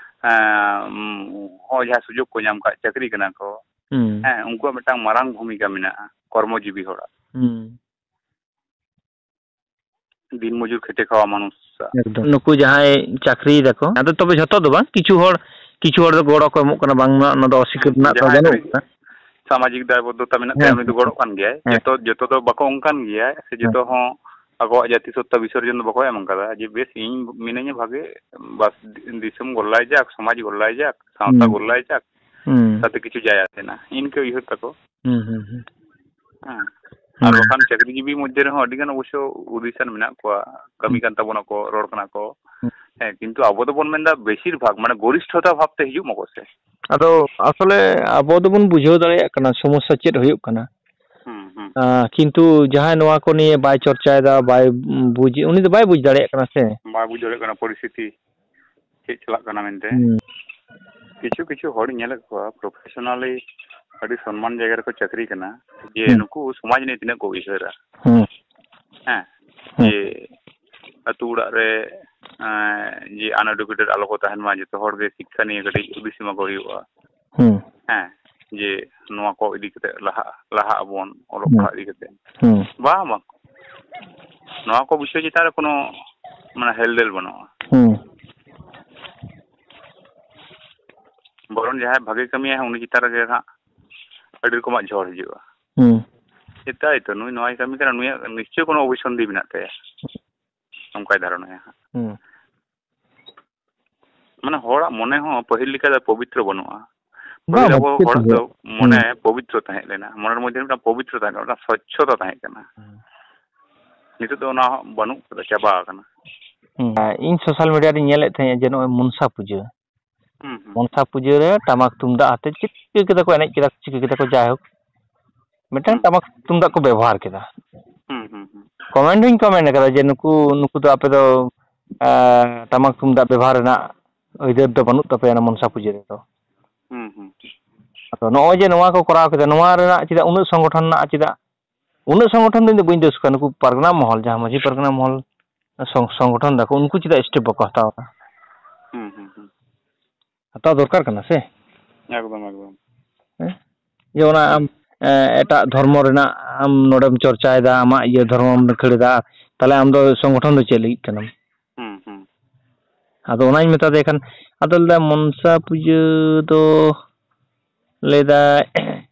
ᱮᱸ, ᱦᱚᱸ ᱡᱟᱦᱟᱸ ᱥᱩᱡᱳᱜᱽ ᱠᱚ ᱧᱟᱢ ᱠᱟᱜ, ᱪᱟᱹᱠᱨᱤ ᱠᱟᱱᱟ ᱠᱚ᱾ ᱦᱩᱸ᱾ ᱦᱮᱸ, ᱩᱱᱠᱩᱣᱟᱜ ᱢᱤᱫᱴᱟᱝ ᱢᱟᱨᱟᱝ ᱵᱷᱩᱢᱤᱠᱟ ᱢᱮᱱᱟᱜᱼᱟ ᱠᱚᱨᱢᱚᱡᱤᱵᱤ ᱦᱚᱲᱟᱜ᱾ ᱦᱩᱸ᱾ ᱫᱤᱱ ᱢᱚᱡᱩᱨ ᱠᱷᱮᱴᱮ ᱠᱷᱟᱣᱟ ᱢᱟᱱᱩᱥ᱾ ᱮᱠᱫᱚᱢ᱾ ᱱᱩᱠᱩ ᱡᱟᱦᱟᱸᱭ ᱪᱟᱹᱠᱨᱤᱭ ᱫᱟᱠᱚ, ᱟᱫᱚ ᱛᱚᱵᱮ ᱡᱷᱚᱛᱚ ᱫᱚ ᱵᱟᱝ, ᱠᱤᱪᱷᱩ ᱦᱚᱲ, ᱠᱤᱪᱷᱩ ᱦᱚᱲ ᱫᱚ ᱜᱚᱲᱚ ᱠᱚ ᱮᱢᱚᱜ ᱠᱟᱱᱟ, ᱵᱟᱝᱢᱟ ᱚᱱᱟ ᱫᱚ ᱚᱥᱤᱠᱟᱹᱨ ᱦᱩᱸ, ᱨᱮᱱᱟᱜ ᱫᱚ ᱡᱟᱦᱟᱸᱭ ᱵᱟᱹᱱᱩᱜ ᱠᱟᱹᱴᱤᱡ ᱠᱟᱫᱟ᱾ ᱥᱟᱢᱟᱡᱤᱠ ᱫᱟᱭᱵᱚᱫᱽᱫᱷᱚᱛᱟ ᱢᱮᱱᱟᱜ ᱛᱟᱭᱟ, ᱦᱮᱸ, ᱩᱱᱤ ᱫᱚ ᱦᱮᱸ, ᱜᱚᱲᱚᱜ ᱠᱟᱱ ᱜᱮᱭᱟᱭ᱾ ᱦᱮᱸ᱾ ᱡᱚᱛᱚ, ᱡᱚᱛᱚ ᱫᱚ ᱵᱟᱠᱚ ᱚᱱᱠᱟᱱ ᱜᱮᱭᱟ, ᱥᱮ ᱦᱮᱸ᱾ ᱡᱚᱛᱚ ᱦᱚᱸ ᱟᱠᱚᱣᱟᱜ ᱡᱟᱹᱛᱤ ᱥᱚᱛᱛᱟ ᱵᱤᱥᱚᱨᱡᱚᱱ ᱫᱚ ᱵᱟᱠᱚ ᱮᱢ ᱠᱟᱫᱟ, ᱡᱮ ᱵᱮᱥ ᱤᱧ ᱢᱤᱱᱟᱹᱧᱟ ᱵᱷᱟᱜᱮ, ᱵᱟᱥ ᱫᱤᱥᱚᱢ ᱜᱚᱞᱞᱟᱭ ᱡᱟᱠ, ᱥᱚᱢᱟᱡᱽ ᱜᱚᱞᱞᱟᱭ ᱡᱟᱠ, ᱥᱟᱶᱛᱟ ᱦᱩᱸ᱾ ᱜᱚᱞᱞᱟᱭ ᱡᱟᱠ, ᱦᱩᱸ᱾ ᱛᱟᱛᱮ ᱠᱤᱪᱷᱩ ᱡᱟᱭ ᱟᱥᱮ ᱱᱟ, ᱤᱱᱠᱟᱹ ᱩᱭᱦᱟᱹᱨ ᱛᱟᱠᱚ᱾ ᱦᱩᱸ, ᱦᱩᱸ, ᱦᱩᱸ᱾ ᱦᱮᱸ᱾ ᱟᱨ ᱦᱩᱸ᱾ ᱵᱟᱠᱷᱟᱱ ᱪᱟᱹᱠᱨᱤ ᱡᱤᱵᱤ ᱢᱚᱫᱽᱫᱷᱮ ᱨᱮᱦᱚᱸ ᱟᱹᱰᱤ ᱜᱟᱱ ᱚᱵᱚᱥᱥᱚ ᱦᱩᱫᱤᱥᱟᱱ ᱢᱮᱱᱟᱜ ᱠᱚᱣᱟ, ᱠᱟᱹᱢᱤ ᱦᱩᱸ᱾ ᱠᱟᱱ ᱛᱟᱵᱚᱱᱟ ᱠᱚ, ᱨᱚᱲ ᱠᱟᱱᱟ ᱠᱚ᱾ ᱦᱩᱸ᱾ ᱦᱮᱸ, ᱠᱤᱱᱛᱩ ᱟᱵᱚ ᱫᱚᱵᱚᱱ ᱢᱮᱱᱫᱟ ᱵᱮᱥᱤᱨ ᱵᱷᱟᱜᱽ, ᱢᱟᱱᱮ ᱜᱚᱨᱤᱥᱴᱷᱚᱛᱟ ᱵᱷᱟᱵᱽ ᱛᱮ ᱦᱤᱡᱩᱜ ᱢᱟᱠᱚ ᱥᱮ᱾ ᱟᱫᱚ ᱟᱥᱚᱞᱮ ᱟᱵᱚ ᱫᱚᱵᱚᱱ ᱵᱩᱡᱷᱟᱹᱣ ᱫᱟᱲᱮᱭᱟᱜ ᱠᱟᱱᱟ ᱥᱚᱢᱚᱥᱥᱟ ᱪᱮᱫ ᱦᱩᱭᱩᱜ ᱠᱟᱱᱟ᱾ ᱦᱩᱸ, ᱦᱩᱸ᱾ ᱟᱸ, ᱠᱤᱱᱛᱩ ᱡᱟᱦᱟᱸᱭ ᱱᱚᱣᱟ ᱠᱚ ᱱᱤᱭᱮ ᱵᱟᱭ ᱪᱚᱨᱪᱟᱭᱮᱫᱟ, ᱵᱟᱭ ᱵᱩᱡᱽ, ᱩᱱᱤ ᱫᱚ ᱵᱟᱭ ᱵᱩᱡᱽ ᱫᱟᱲᱮᱭᱟᱜ ᱠᱟᱱᱟ ᱥᱮ᱾ ᱵᱟᱭ ᱵᱩᱡᱽ ᱫᱟᱲᱮᱭᱟᱜ ᱠᱟᱱᱟ ᱯᱚᱨᱤᱥᱛᱷᱤᱛᱤ ᱪᱮᱫ ᱪᱟᱞᱟᱜ ᱠᱟᱱᱟ ᱢᱮᱱᱛᱮ᱾ ᱦᱩᱸ᱾ ᱠᱤᱪᱷᱩ ᱠᱤᱪᱷᱩ ᱦᱚᱲᱤᱧ ᱧᱮᱞᱮᱫ ᱠᱚᱣᱟ professionally ᱟᱹᱰᱤ ᱥᱚᱱᱢᱟᱱ ᱡᱟᱭᱜᱟ ᱨᱮᱠᱚ ᱪᱟᱹᱠᱨᱤ ᱠᱟᱱᱟ, ᱡᱮ ᱦᱩᱸ᱾ ᱱᱩᱠᱩ ᱥᱚᱢᱟᱡᱽ ᱱᱤᱭᱮ ᱛᱤᱱᱟᱹᱜ ᱠᱚ ᱩᱭᱦᱟᱹᱨᱟ᱾ ᱦᱩᱸ᱾ ᱦᱮᱸ, ᱦᱩᱸ᱾ ᱡᱮ ᱟᱹᱛᱩ ᱚᱲᱟᱜ ᱨᱮ, ᱮᱸ, ᱡᱮ uneducated ᱟᱞᱚ ᱠᱚ ᱛᱟᱦᱮᱱ ᱢᱟ, ᱡᱚᱛᱚ ᱦᱚᱲ ᱜᱮ ᱥᱤᱠᱠᱷᱟ ᱱᱤᱭᱮ ᱠᱟᱹᱴᱤᱡ ᱦᱩᱫᱤᱥ ᱮᱢᱟ ᱠᱚ ᱦᱩᱭᱩᱜᱼᱟ᱾ ᱦᱩᱸ᱾ ᱦᱮᱸ, ᱡᱮ ᱱᱚᱣᱟ ᱠᱚ ᱤᱫᱤ ᱠᱟᱛᱮ ᱞᱟᱦᱟᱜ, ᱞᱟᱦᱟᱜ ᱟᱵᱚᱱ ᱚᱞᱚᱜ ᱦᱩᱸ᱾ ᱯᱟᱲᱦᱟᱜ ᱤᱫᱤ ᱠᱟᱛᱮ᱾ ᱦᱩᱸ᱾ ᱵᱟᱝ, ᱵᱟᱝ᱾ ᱱᱚᱣᱟ ᱠᱚ ᱵᱤᱥᱚᱭ ᱪᱮᱛᱟᱱ ᱨᱮ ᱠᱳᱱᱳ, ᱢᱟᱱᱮ, ᱦᱮᱞᱰᱮᱞ ᱵᱟᱹᱱᱩᱜᱼᱟ᱾ ᱦᱩᱸ᱾ ᱵᱚᱨᱚᱝ ᱡᱟᱦᱟᱸᱭ ᱵᱷᱟᱜᱮ ᱠᱟᱹᱢᱤᱭᱟᱭ, ᱩᱱᱤ ᱪᱮᱛᱟᱱ ᱨᱮᱜᱮ ᱦᱟᱸᱜ ᱟᱹᱰᱤ ᱨᱚᱠᱚᱢᱟᱜ ᱡᱷᱚᱲ ᱦᱤᱡᱩᱜᱼᱟ᱾ ᱦᱩᱸ᱾ ᱮᱛᱟᱭ ᱛᱚ, ᱱᱩᱭ ᱱᱚᱣᱟᱭ ᱠᱟᱹᱢᱤ ᱠᱟᱱᱟ, ᱱᱩᱭᱟᱜ ᱱᱤᱥᱪᱚᱭ ᱠᱳᱱᱳ ᱚᱵᱷᱤᱥᱚᱱᱫᱷᱤ ᱢᱮᱱᱟᱜ ᱛᱟᱭᱟ, ᱱᱚᱝᱠᱟᱭ ᱫᱷᱟᱨᱚᱱᱟᱭᱟ ᱦᱟᱸᱜ᱾ ᱦᱩᱸ᱾ ᱢᱟᱱᱮ, ᱦᱚᱲᱟᱜ ᱢᱚᱱᱮ ᱦᱚᱸ ᱯᱟᱹᱦᱤᱞ ᱞᱮᱠᱟ ᱫᱚ ᱯᱚᱵᱤᱛᱨᱚ ᱵᱟᱹᱱᱩᱜᱼᱟ᱾ ᱵᱟᱝ, ᱯᱟᱹᱦᱤᱞ ᱵᱟᱝ, ᱟᱵᱚ ᱪᱮᱫ ᱦᱚᱲᱟᱜ ᱦᱚᱸ ᱫᱚ ᱵᱟᱝ᱾ ᱢᱚᱱᱮ ᱦᱩᱸ᱾ ᱯᱚᱵᱤᱛᱨᱚ ᱛᱟᱦᱮᱸ ᱞᱮᱱᱟ, ᱢᱚᱱᱮᱨ ᱢᱚᱫᱽᱫᱷᱮ ᱢᱤᱫᱴᱟᱝ ᱯᱚᱵᱤᱛᱨᱚ ᱛᱟᱦᱮᱸ ᱠᱟᱱᱟ, ᱢᱤᱫᱴᱟᱝ ᱥᱚᱪᱪᱷᱚᱛᱟ ᱛᱟᱦᱮᱸ ᱠᱟᱱᱟ᱾ ᱦᱩᱸ᱾ ᱱᱤᱛᱚᱜ ᱫᱚ ᱚᱱᱟ ᱦᱚᱸ ᱵᱟᱹᱱᱩᱜ ᱠᱟᱫᱟ, ᱪᱟᱵᱟ ᱟᱠᱟᱱᱟ᱾ ᱦᱩᱸ᱾ ᱤᱧ ᱥᱳᱥᱟᱞ ᱢᱤᱰᱤᱭᱟ ᱨᱤᱧ ᱧᱮᱞᱮᱫ ᱛᱟᱦᱮᱸᱫ ᱡᱮ ᱱᱚᱜᱼᱚᱭ ᱢᱚᱱᱥᱟ ᱯᱩᱡᱟᱹ, ᱦᱩᱸ, ᱦᱩᱸ᱾ ᱢᱚᱱᱥᱟ ᱯᱩᱡᱟᱹ ᱨᱮ ᱴᱟᱢᱟᱠ ᱛᱩᱢᱫᱟᱜ ᱟᱛᱮ ᱪᱤᱠᱟᱹ ᱠᱮᱫᱟ ᱠᱚ, ᱮᱱᱮᱡ ᱠᱮᱫᱟ ᱠᱚ, ᱪᱤᱠᱟᱹ ᱠᱮᱫᱟ ᱠᱚ, ᱡᱟᱭᱦᱳᱠ ᱢᱤᱫᱴᱟᱝ ᱦᱩᱸ᱾ ᱴᱟᱢᱟᱠ ᱛᱩᱢᱫᱟᱜ ᱠᱚ ᱵᱮᱵᱚᱦᱟᱨ ᱠᱮᱫᱟ᱾ ᱦᱩᱸ, ᱦᱩᱸ, ᱦᱩᱸ᱾ ᱠᱚᱢᱮᱱᱴ ᱦᱚᱸᱧ ᱠᱚᱢᱮᱱᱴ ᱟᱠᱟᱫᱟ ᱡᱮ ᱱᱩᱠᱩ, ᱱᱩᱠᱩ ᱫᱚ ᱟᱯᱮ ᱫᱚ, ᱮᱸ, ᱴᱟᱢᱟᱠ ᱛᱩᱢᱫᱟᱜ ᱵᱮᱵᱚᱦᱟᱨ ᱨᱮᱱᱟᱜ ᱟᱹᱭᱫᱟᱹᱨ ᱫᱚ ᱵᱟᱹᱱᱩᱜ ᱛᱟᱯᱮᱭᱟ ᱚᱱᱟ ᱢᱚᱱᱥᱟ ᱯᱩᱡᱟᱹ ᱨᱮᱫᱚ᱾ ᱦᱩᱸ, ᱦᱩᱸ᱾ ᱟᱫᱚ ᱱᱚᱜᱼᱚᱭ ᱡᱮ ᱱᱚᱣᱟ ᱠᱚ ᱠᱚᱨᱟᱣ ᱠᱮᱫᱟ, ᱱᱚᱣᱟ ᱨᱮᱱᱟᱜ ᱪᱮᱫᱟᱜ ᱩᱱᱟᱹᱜ ᱥᱚᱝᱜᱚᱴᱷᱚᱱ ᱨᱮᱱᱟᱜ ᱪᱮᱫᱟᱜ ᱩᱱᱟᱹᱜ ᱥᱚᱝᱜᱚᱴᱷᱚᱱ ᱫᱚ ᱤᱧ ᱫᱚ ᱵᱟᱹᱧ ᱫᱳᱥ ᱠᱚᱣᱟ, ᱱᱩᱠᱩ ᱯᱟᱨᱜᱟᱱᱟ ᱢᱚᱦᱚᱞ, ᱡᱟᱦᱟᱸ ᱢᱟᱹᱡᱷᱤ ᱯᱟᱨᱜᱟᱱᱟ ᱢᱚᱦᱚᱞ ᱥᱚᱝ-, ᱥᱚᱝᱜᱚᱴᱷᱚᱱ ᱫᱟᱠᱚ, ᱩᱱᱠᱩ ᱪᱮᱫᱟᱜ ᱥᱴᱮᱯ ᱵᱟᱠᱚ ᱦᱟᱛᱟᱣ ᱮᱫᱟ? ᱦᱩᱸ, ᱦᱩᱸ, ᱦᱩᱸ᱾ ᱦᱟᱛᱟᱣ ᱫᱚᱨᱠᱟᱨ ᱠᱟᱱᱟ ᱥᱮ? ᱮᱠᱫᱚᱢ, ᱮᱠᱫᱚᱢ᱾ ᱦᱮᱸ? ᱡᱮ ᱚᱱᱟ ᱟᱢ, ᱮ, ᱮᱴᱟᱜ ᱫᱷᱚᱨᱢᱚ ᱨᱮᱱᱟᱜ ᱟᱢ ᱱᱚᱰᱮᱢ ᱪᱚᱨᱪᱟᱭᱮᱫᱟ, ᱟᱢᱟᱜ ᱤᱭᱟᱹ ᱫᱷᱚᱨᱢᱚᱢ ᱠᱷᱟᱹᱲ ᱮᱫᱟ, ᱛᱟᱦᱞᱮ ᱟᱢ ᱫᱚ ᱥᱚᱝᱜᱚᱴᱷᱚᱱ ᱫᱚ ᱪᱮᱫ ᱞᱟᱹᱜᱤᱫ ᱠᱟᱱᱟᱢ? ᱦᱩᱸ, ᱦᱩᱸ᱾ ᱟᱫᱚ ᱚᱱᱟᱧ ᱢᱮᱛᱟ ᱫᱮ ᱠᱷᱟᱱ, ᱟᱫᱚ ᱞᱟᱹᱭᱫᱟ, "ᱢᱚᱱᱥᱟ ᱯᱩᱡᱟᱹ ᱫᱚ," ᱞᱟᱹᱭᱫᱟ,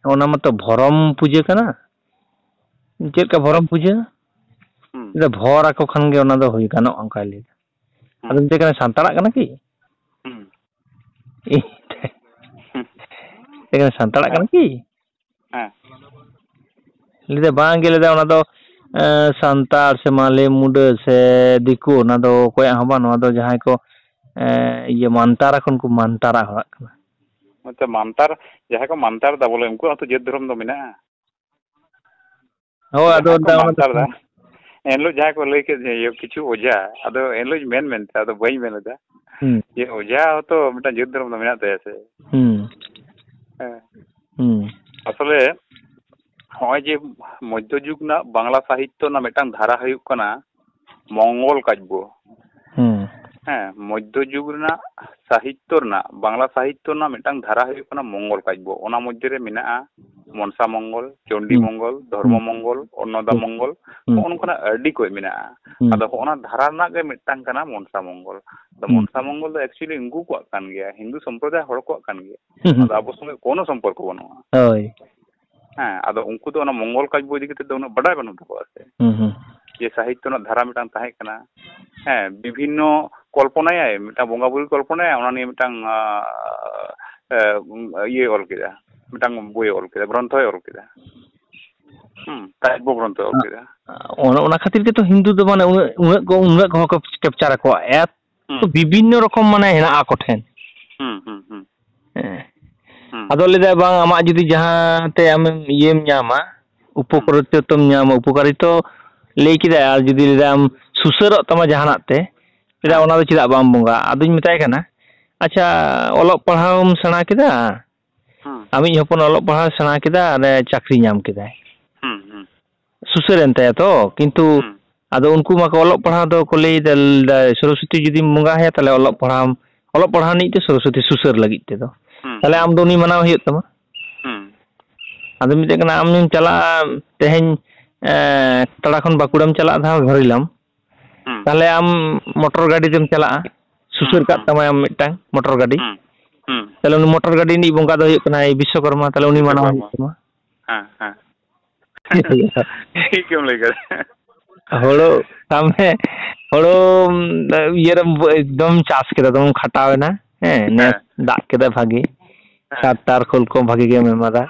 "ᱚᱱᱟ ᱢᱟᱛᱚ ᱵᱷᱚᱨᱚᱢ ᱯᱩᱡᱟᱹ ᱠᱟᱱᱟ᱾ ᱪᱮᱫ ᱞᱮᱠᱟ ᱵᱷᱚᱨᱚᱢ ᱯᱩᱡᱟᱹ?" ᱦᱩᱸ᱾ ᱞᱟᱹᱭᱫᱟ, "ᱵᱷᱚᱨ ᱟᱠᱚ ᱠᱷᱟᱱ ᱜᱮ ᱚᱱᱟ ᱫᱚ ᱦᱩᱭ ᱜᱟᱱᱚᱜᱼᱟ," ᱚᱱᱠᱟᱭ ᱞᱟᱹᱭᱫᱟ᱾ ᱦᱩᱸ᱾ ᱟᱫᱚ ᱢᱮᱛᱟᱭ ᱠᱟᱱᱟ, "ᱥᱟᱱᱛᱟᱲᱟᱜ ᱠᱟᱱᱟ ᱠᱤ?" ᱦᱩᱸ᱾ ᱢᱮᱛᱟᱭ ᱠᱟᱱᱟ, "ᱥᱟᱱᱛᱟᱲᱟᱜ ᱠᱟᱱᱟ ᱠᱤ?" ᱦᱮᱸ᱾ ᱞᱟᱹᱭᱫᱟ, "ᱵᱟᱝ ᱜᱮ," ᱞᱟᱹᱭᱫᱟ, "ᱚᱱᱟ ᱫᱚ, ᱮᱸ, ᱥᱟᱱᱛᱟᱲ ᱥᱮ ᱢᱟᱞᱮ ᱢᱩᱰᱟᱹ ᱥᱮ ᱫᱤᱠᱩ, ᱚᱱᱟ ᱫᱚ ᱚᱠᱚᱭᱟᱜ ᱦᱚᱸ ᱵᱟᱝ, ᱱᱚᱣᱟ ᱫᱚ ᱡᱟᱦᱟᱸᱭ ᱠᱚ, ᱮᱸ, ᱤᱭᱟᱹ, ᱢᱟᱱᱛᱟᱨᱟ ᱠᱷᱚᱱ ᱠᱚ ᱢᱟᱱᱛᱟᱨᱟ ᱦᱚᱲᱟᱜ ᱠᱟᱱᱟ᱾" ᱟᱪᱪᱷᱟ, ᱢᱟᱱᱛᱟᱨ, ᱡᱟᱦᱟᱸᱭ ᱠᱚ ᱢᱟᱱᱛᱟᱨ ᱫᱟ ᱵᱚᱞᱮ, ᱩᱱᱠᱩᱣᱟᱜ ᱦᱚᱸᱛᱚ ᱡᱟᱹᱛ ᱫᱷᱚᱨᱚᱢ ᱫᱚ ᱢᱮᱱᱟᱜᱼᱟ᱾ ᱦᱳᱭ, ᱟᱫᱚ ᱡᱟᱦᱟᱸᱭ ᱠᱚ ᱚᱱᱟ ᱫᱚ ᱢᱟᱱᱛᱟᱨ ᱫᱟ, ᱮᱱᱦᱤᱞᱳᱜ ᱡᱟᱦᱟᱸᱭ ᱠᱚ ᱞᱟᱹᱭ ᱠᱮᱫ ᱡᱮ, ᱤᱭᱟᱹ, ᱠᱤᱪᱷᱩ ᱚᱡᱷᱟ, ᱟᱫᱚ ᱮᱱᱦᱤᱞᱳᱜ ᱢᱮᱱ ᱢᱮᱱᱛᱮ, ᱟᱫᱚ ᱵᱟᱹᱧ ᱢᱮᱱ ᱮᱫᱟ᱾ ᱦᱩᱸ᱾ ᱡᱮ ᱚᱡᱷᱟ ᱦᱚᱸᱛᱚ ᱢᱤᱫᱴᱟᱝ ᱡᱟᱹᱛ ᱫᱷᱚᱨᱚᱢ ᱫᱚ ᱢᱮᱱᱟᱜ ᱛᱟᱭᱟ ᱥᱮ? ᱦᱩᱸ᱾ ᱦᱮᱸ᱾ ᱦᱩᱸ᱾ ᱟᱥᱚᱞᱮ ᱦᱚᱸᱜᱼᱚᱭ ᱡᱮ ᱢᱚᱫᱽᱫᱷᱚ ᱡᱩᱜᱽ ᱨᱮᱱᱟᱜ ᱵᱟᱝᱞᱟ ᱥᱟᱦᱤᱛᱛᱚ ᱨᱮᱱᱟᱜ ᱢᱤᱫᱴᱟᱝ ᱫᱷᱟᱨᱟ ᱦᱩᱭᱩᱜ ᱠᱟᱱᱟ ᱢᱚᱝᱜᱚᱞ ᱠᱟᱵᱵᱚ᱾ ᱦᱩᱸ᱾ ᱦᱮᱸ, ᱢᱚᱫᱽᱫᱷᱚ ᱡᱩᱜᱽ ᱨᱮᱱᱟᱜ ᱥᱟᱦᱤᱛᱛᱚ ᱨᱮᱱᱟᱜ, ᱵᱟᱝᱞᱟ ᱥᱟᱦᱤᱛᱛᱚ ᱨᱮᱱᱟᱜ ᱢᱤᱫᱴᱟᱝ ᱫᱷᱟᱨᱟ ᱦᱩᱭᱩᱜ ᱠᱟᱱᱟ ᱢᱚᱝᱜᱚᱞ ᱠᱟᱵᱵᱚ᱾ ᱚᱱᱟ ᱢᱚᱫᱽᱫᱷᱮ ᱨᱮ ᱢᱮᱱᱟᱜᱼᱟ ᱢᱚᱱᱥᱟ ᱢᱚᱝᱜᱚᱞ, ᱪᱚᱱᱰᱤ ᱦᱩᱸ᱾ ᱢᱚᱝᱜᱚᱞ, ᱫᱷᱚᱨᱢᱚ ᱦᱩᱸ᱾ ᱢᱚᱝᱜᱚᱞ, ᱚᱱᱱᱚᱫᱟ ᱦᱩᱸ᱾ ᱢᱚᱝᱜᱚᱞ, ᱦᱩᱸ᱾ ᱱᱚᱜᱼᱚ ᱱᱚᱝᱠᱟᱱᱟᱜ ᱟᱹᱰᱤ ᱠᱚᱡ ᱢᱮᱱᱟᱜᱼᱟ᱾ ᱦᱩᱸ᱾ ᱟᱫᱚ ᱦᱚᱸᱜᱼᱚ ᱱᱟ ᱫᱷᱟᱨᱟ ᱨᱮᱱᱟᱜ ᱜᱮ ᱢᱤᱫᱴᱟᱝ ᱠᱟᱱᱟ ᱢᱚᱱᱥᱟ ᱢᱚᱝᱜᱚᱞ᱾ ᱟᱫᱚ ᱦᱩᱸ᱾ ᱢᱚᱱᱥᱟ ᱢᱚᱝᱜᱚᱞ ᱫᱚ actually ᱩᱱᱠᱩ ᱠᱚᱣᱟᱜ ᱠᱟᱱ ᱜᱮᱭᱟ, ᱦᱤᱱᱫᱩ ᱥᱚᱢᱯᱨᱚᱫᱟᱭ ᱦᱚᱲ ᱠᱚᱣᱟᱜ ᱠᱟᱱ ᱜᱮᱭᱟ᱾ ᱦᱩᱸ, ᱦᱩᱸ᱾ ᱟᱫᱚ ᱟᱵᱚ ᱥᱚᱸᱜᱮ ᱠᱳᱱᱳ ᱥᱚᱢᱯᱚᱨᱠᱚ ᱵᱟᱹᱱᱩᱜᱼᱟ᱾ ᱦᱳᱭ᱾ ᱦᱮᱸ, ᱟᱫᱚ ᱩᱱᱠᱩ ᱫᱚ ᱚᱱᱟ ᱢᱚᱝᱜᱚᱞ ᱠᱟᱵᱵᱚ ᱤᱫᱤ ᱠᱟᱛᱮ ᱫᱚ ᱩᱱᱟᱹᱜ ᱵᱟᱰᱟᱭ ᱵᱟᱹᱱᱩᱜ ᱛᱟᱠᱚᱣᱟ ᱥᱮ᱾ ᱦᱩᱸ, ᱦᱩᱸ᱾ ᱡᱮ ᱥᱟᱦᱤᱛᱛᱚ ᱨᱮᱱᱟᱜ ᱫᱷᱟᱨᱟ ᱢᱤᱫᱴᱟᱝ ᱛᱟᱦᱮᱸ ᱠᱟᱱᱟ᱾ ᱦᱮᱸ, ᱵᱤᱵᱷᱤᱱᱱᱚ ᱠᱚᱞᱯᱚᱱᱟᱭᱟᱭ, ᱢᱤᱫᱴᱟᱝ ᱵᱚᱸᱜᱟ ᱵᱩᱨᱩᱭ ᱠᱚᱞᱯᱚᱱᱟᱭᱟ, ᱚᱱᱟ ᱱᱤᱭᱮ ᱢᱤᱫᱴᱟᱝ, ᱟ, ᱮ, ᱤᱭᱟᱹᱭ ᱚᱞ ᱠᱮᱫᱟ, ᱢᱤᱫᱴᱟᱝ ᱵᱳᱭᱮ ᱚᱞ ᱠᱮᱫᱟ, ᱜᱨᱚᱱᱛᱷᱚᱭ ᱚᱞ ᱠᱮᱫᱟ᱾ ᱦᱩᱸ, ᱠᱟᱵᱵᱚ ᱜᱨᱚᱱᱛᱷᱚ ᱚᱞ ᱠᱮᱫᱟ᱾ ᱚᱱ-, ᱚᱱᱟ ᱠᱷᱟᱹᱛᱤᱨ ᱜᱮᱛᱚ ᱦᱤᱱᱫᱩ ᱫᱚ ᱢᱟᱱᱮ ᱩᱱᱟᱹᱜ, ᱩᱱᱟᱹᱜ ᱠᱚ, ᱩᱱᱟᱹᱜ ᱠᱚᱦᱚᱸ ᱠᱚ capture ᱟᱠᱚᱣᱟ᱾ ᱮᱛ ᱦᱩᱸ᱾ ᱛᱚ ᱵᱤᱵᱷᱤᱱᱱᱚ ᱨᱚᱠᱚᱢ ᱢᱟᱱᱮ ᱦᱮᱱᱟᱜᱼᱟ ᱟᱠᱚ ᱴᱷᱮᱱ᱾ ᱦᱩᱸ, ᱦᱩᱸ, ᱦᱩᱸ᱾ ᱦᱮᱸ᱾ ᱦᱩᱸ᱾ ᱟᱫᱚ ᱞᱟᱹᱭᱫᱟᱭ, "ᱵᱟᱝ, ᱟᱢᱟᱜ ᱡᱩᱫᱤ ᱡᱟᱦᱟᱸ ᱛᱮ ᱟᱢᱮᱢ ᱤᱭᱟᱹᱢ ᱧᱟᱢᱟ, ᱦᱩᱸ᱾ ᱩᱯᱚᱠᱟᱨᱤᱛᱚᱢ ᱧᱟᱢᱟ, ᱩᱯᱚᱠᱟᱨᱤᱛᱚ ᱞᱟᱹᱭ ᱠᱮᱫᱟᱭ, ᱟᱨ ᱡᱩᱫᱤ ᱞᱟᱹᱭᱫᱟᱢ ᱥᱩᱥᱟᱹᱨᱚᱜ ᱛᱟᱢᱟ ᱡᱟᱦᱟᱱᱟᱜ ᱛᱮ, ᱞᱟᱹᱭᱫᱟ, ᱦᱮᱸ᱾ ᱚᱱᱟ ᱫᱚ ᱪᱮᱫᱟᱜ ᱵᱟᱢ ᱵᱚᱸᱜᱟ?" ᱟᱫᱚᱧ ᱢᱮᱛᱟᱭ ᱠᱟᱱᱟ, "ᱟᱪᱪᱷᱟ, ᱚᱞᱚᱜ ᱯᱟᱲᱦᱟᱣᱮᱢ ᱥᱮᱬᱟ ᱠᱮᱫᱟ, ᱦᱩᱸ᱾ ᱟᱢᱤᱡ ᱦᱚᱯᱚᱱ ᱚᱞᱚᱜ ᱯᱟᱲᱦᱟᱣ ᱥᱮᱬᱟ ᱠᱮᱫᱟ, ᱟᱨ ᱪᱟᱹᱠᱨᱤ ᱧᱟᱢ ᱠᱮᱫᱟᱭ, ᱦᱩᱸ, ᱦᱩᱸ᱾ ᱥᱩᱥᱟᱹᱨ ᱮᱱ ᱛᱟᱭᱟ ᱛᱚ, ᱠᱤᱱᱛᱩ ᱦᱩᱸ᱾ ᱟᱫᱚ ᱩᱱᱠᱩ ᱢᱟᱠᱚ ᱚᱞᱚᱜ ᱯᱟᱲᱦᱟᱣ ᱫᱚ ᱠᱚ ᱞᱟᱹᱭ ᱫᱟ, ᱞᱟᱹᱭ ᱫᱟ, ᱥᱚᱨᱚᱥᱚᱛᱤ ᱡᱩᱫᱤᱢ ᱵᱚᱸᱜᱟ ᱟᱭᱟ, ᱛᱟᱦᱞᱮ ᱚᱞᱚᱜ ᱯᱟᱲᱦᱟᱣ, ᱚᱞᱚᱜ ᱯᱟᱲᱦᱟᱣ ᱨᱤᱱᱤᱡ ᱛᱮ ᱥᱚᱨᱚᱥᱚᱛᱤ ᱥᱩᱥᱟᱹᱨ ᱞᱟᱹᱜᱤᱫ ᱛᱮᱫᱚ᱾ ᱦᱩᱸ, ᱛᱟᱦᱞᱮ ᱦᱩᱸ᱾ ᱟᱢ ᱫᱚ ᱩᱱᱤ ᱢᱟᱱᱟᱣ ᱦᱩᱭᱩᱜ ᱛᱟᱢᱟ᱾ ᱦᱩᱸ᱾ ᱟᱫᱚ ᱢᱮᱛᱟᱜ ᱠᱟᱱᱟ, ᱟᱢᱮᱢ ᱪᱟᱞᱟᱜᱼᱟ ᱛᱮᱦᱮᱧ, ᱮᱸ, ᱛᱟᱲᱟ ᱠᱷᱚᱱ ᱵᱟᱸᱠᱩᱲᱟᱢ ᱪᱟᱞᱟᱜᱼᱟ ᱫᱷᱟᱣ ᱜᱷᱚᱨᱤᱞᱟᱢ, ᱦᱩᱸ᱾ ᱛᱟᱦᱞᱮ ᱟᱢ ᱢᱚᱴᱚᱨ ᱜᱟᱹᱰᱤ ᱛᱮᱢ ᱪᱟᱞᱟᱜᱼᱟ, ᱦᱩᱸ, ᱥᱩᱥᱟᱹᱨ ᱠᱟᱜ ᱦᱩᱸ᱾ ᱛᱟᱢᱟᱭ ᱟᱢ ᱢᱤᱫᱴᱟᱝ ᱢᱚᱴᱚᱨ ᱜᱟᱹᱰᱤ᱾ ᱦᱩᱸ, ᱦᱩᱸ᱾ ᱛᱟᱦᱞᱮ ᱩᱱᱤ ᱢᱚᱴᱚᱨ ᱜᱟᱹᱰᱤ ᱨᱤᱱᱤᱡ ᱵᱚᱸᱜᱟ ᱫᱚ ᱦᱩᱭᱩᱜ ᱠᱟᱱᱟᱭ ᱵᱤᱥᱥᱚᱠᱚᱨᱢᱟ, ᱛᱟᱦᱞᱮ ᱩᱱᱤ ᱢᱟᱱᱟᱣ ᱵᱤᱥᱥᱚᱠᱚᱨᱢᱟ᱾ ᱦᱩᱭᱩᱜ ᱛᱟᱢᱟ᱾ ᱦᱮᱸ, ᱦᱮᱸ᱾ ᱴᱷᱤᱠ ᱜᱮᱢ ᱞᱟᱹᱭ ᱠᱟᱫᱟ᱾ ᱦᱳᱲᱳ, ᱥᱟᱵ ᱢᱮ, ᱦᱳᱲᱳ, ᱤᱭᱟᱹ ᱨᱮᱢ ᱮᱠᱫᱚᱢ ᱪᱟᱥ ᱠᱮᱫᱟ, ᱫᱚᱢᱮᱢ ᱠᱷᱟᱴᱟᱣ ᱮᱱᱟ, ᱦᱮᱸ, ᱱᱮᱥ ᱦᱮᱸ᱾ ᱫᱟᱜ ᱠᱮᱫᱟ ᱵᱷᱟᱜᱮ, ᱦᱮᱸ᱾ ᱥᱟᱨ ᱴᱟᱨ ᱠᱷᱳᱞ ᱠᱚ ᱵᱷᱟᱜᱮ ᱜᱮᱢ ᱮᱢᱟᱫᱟ,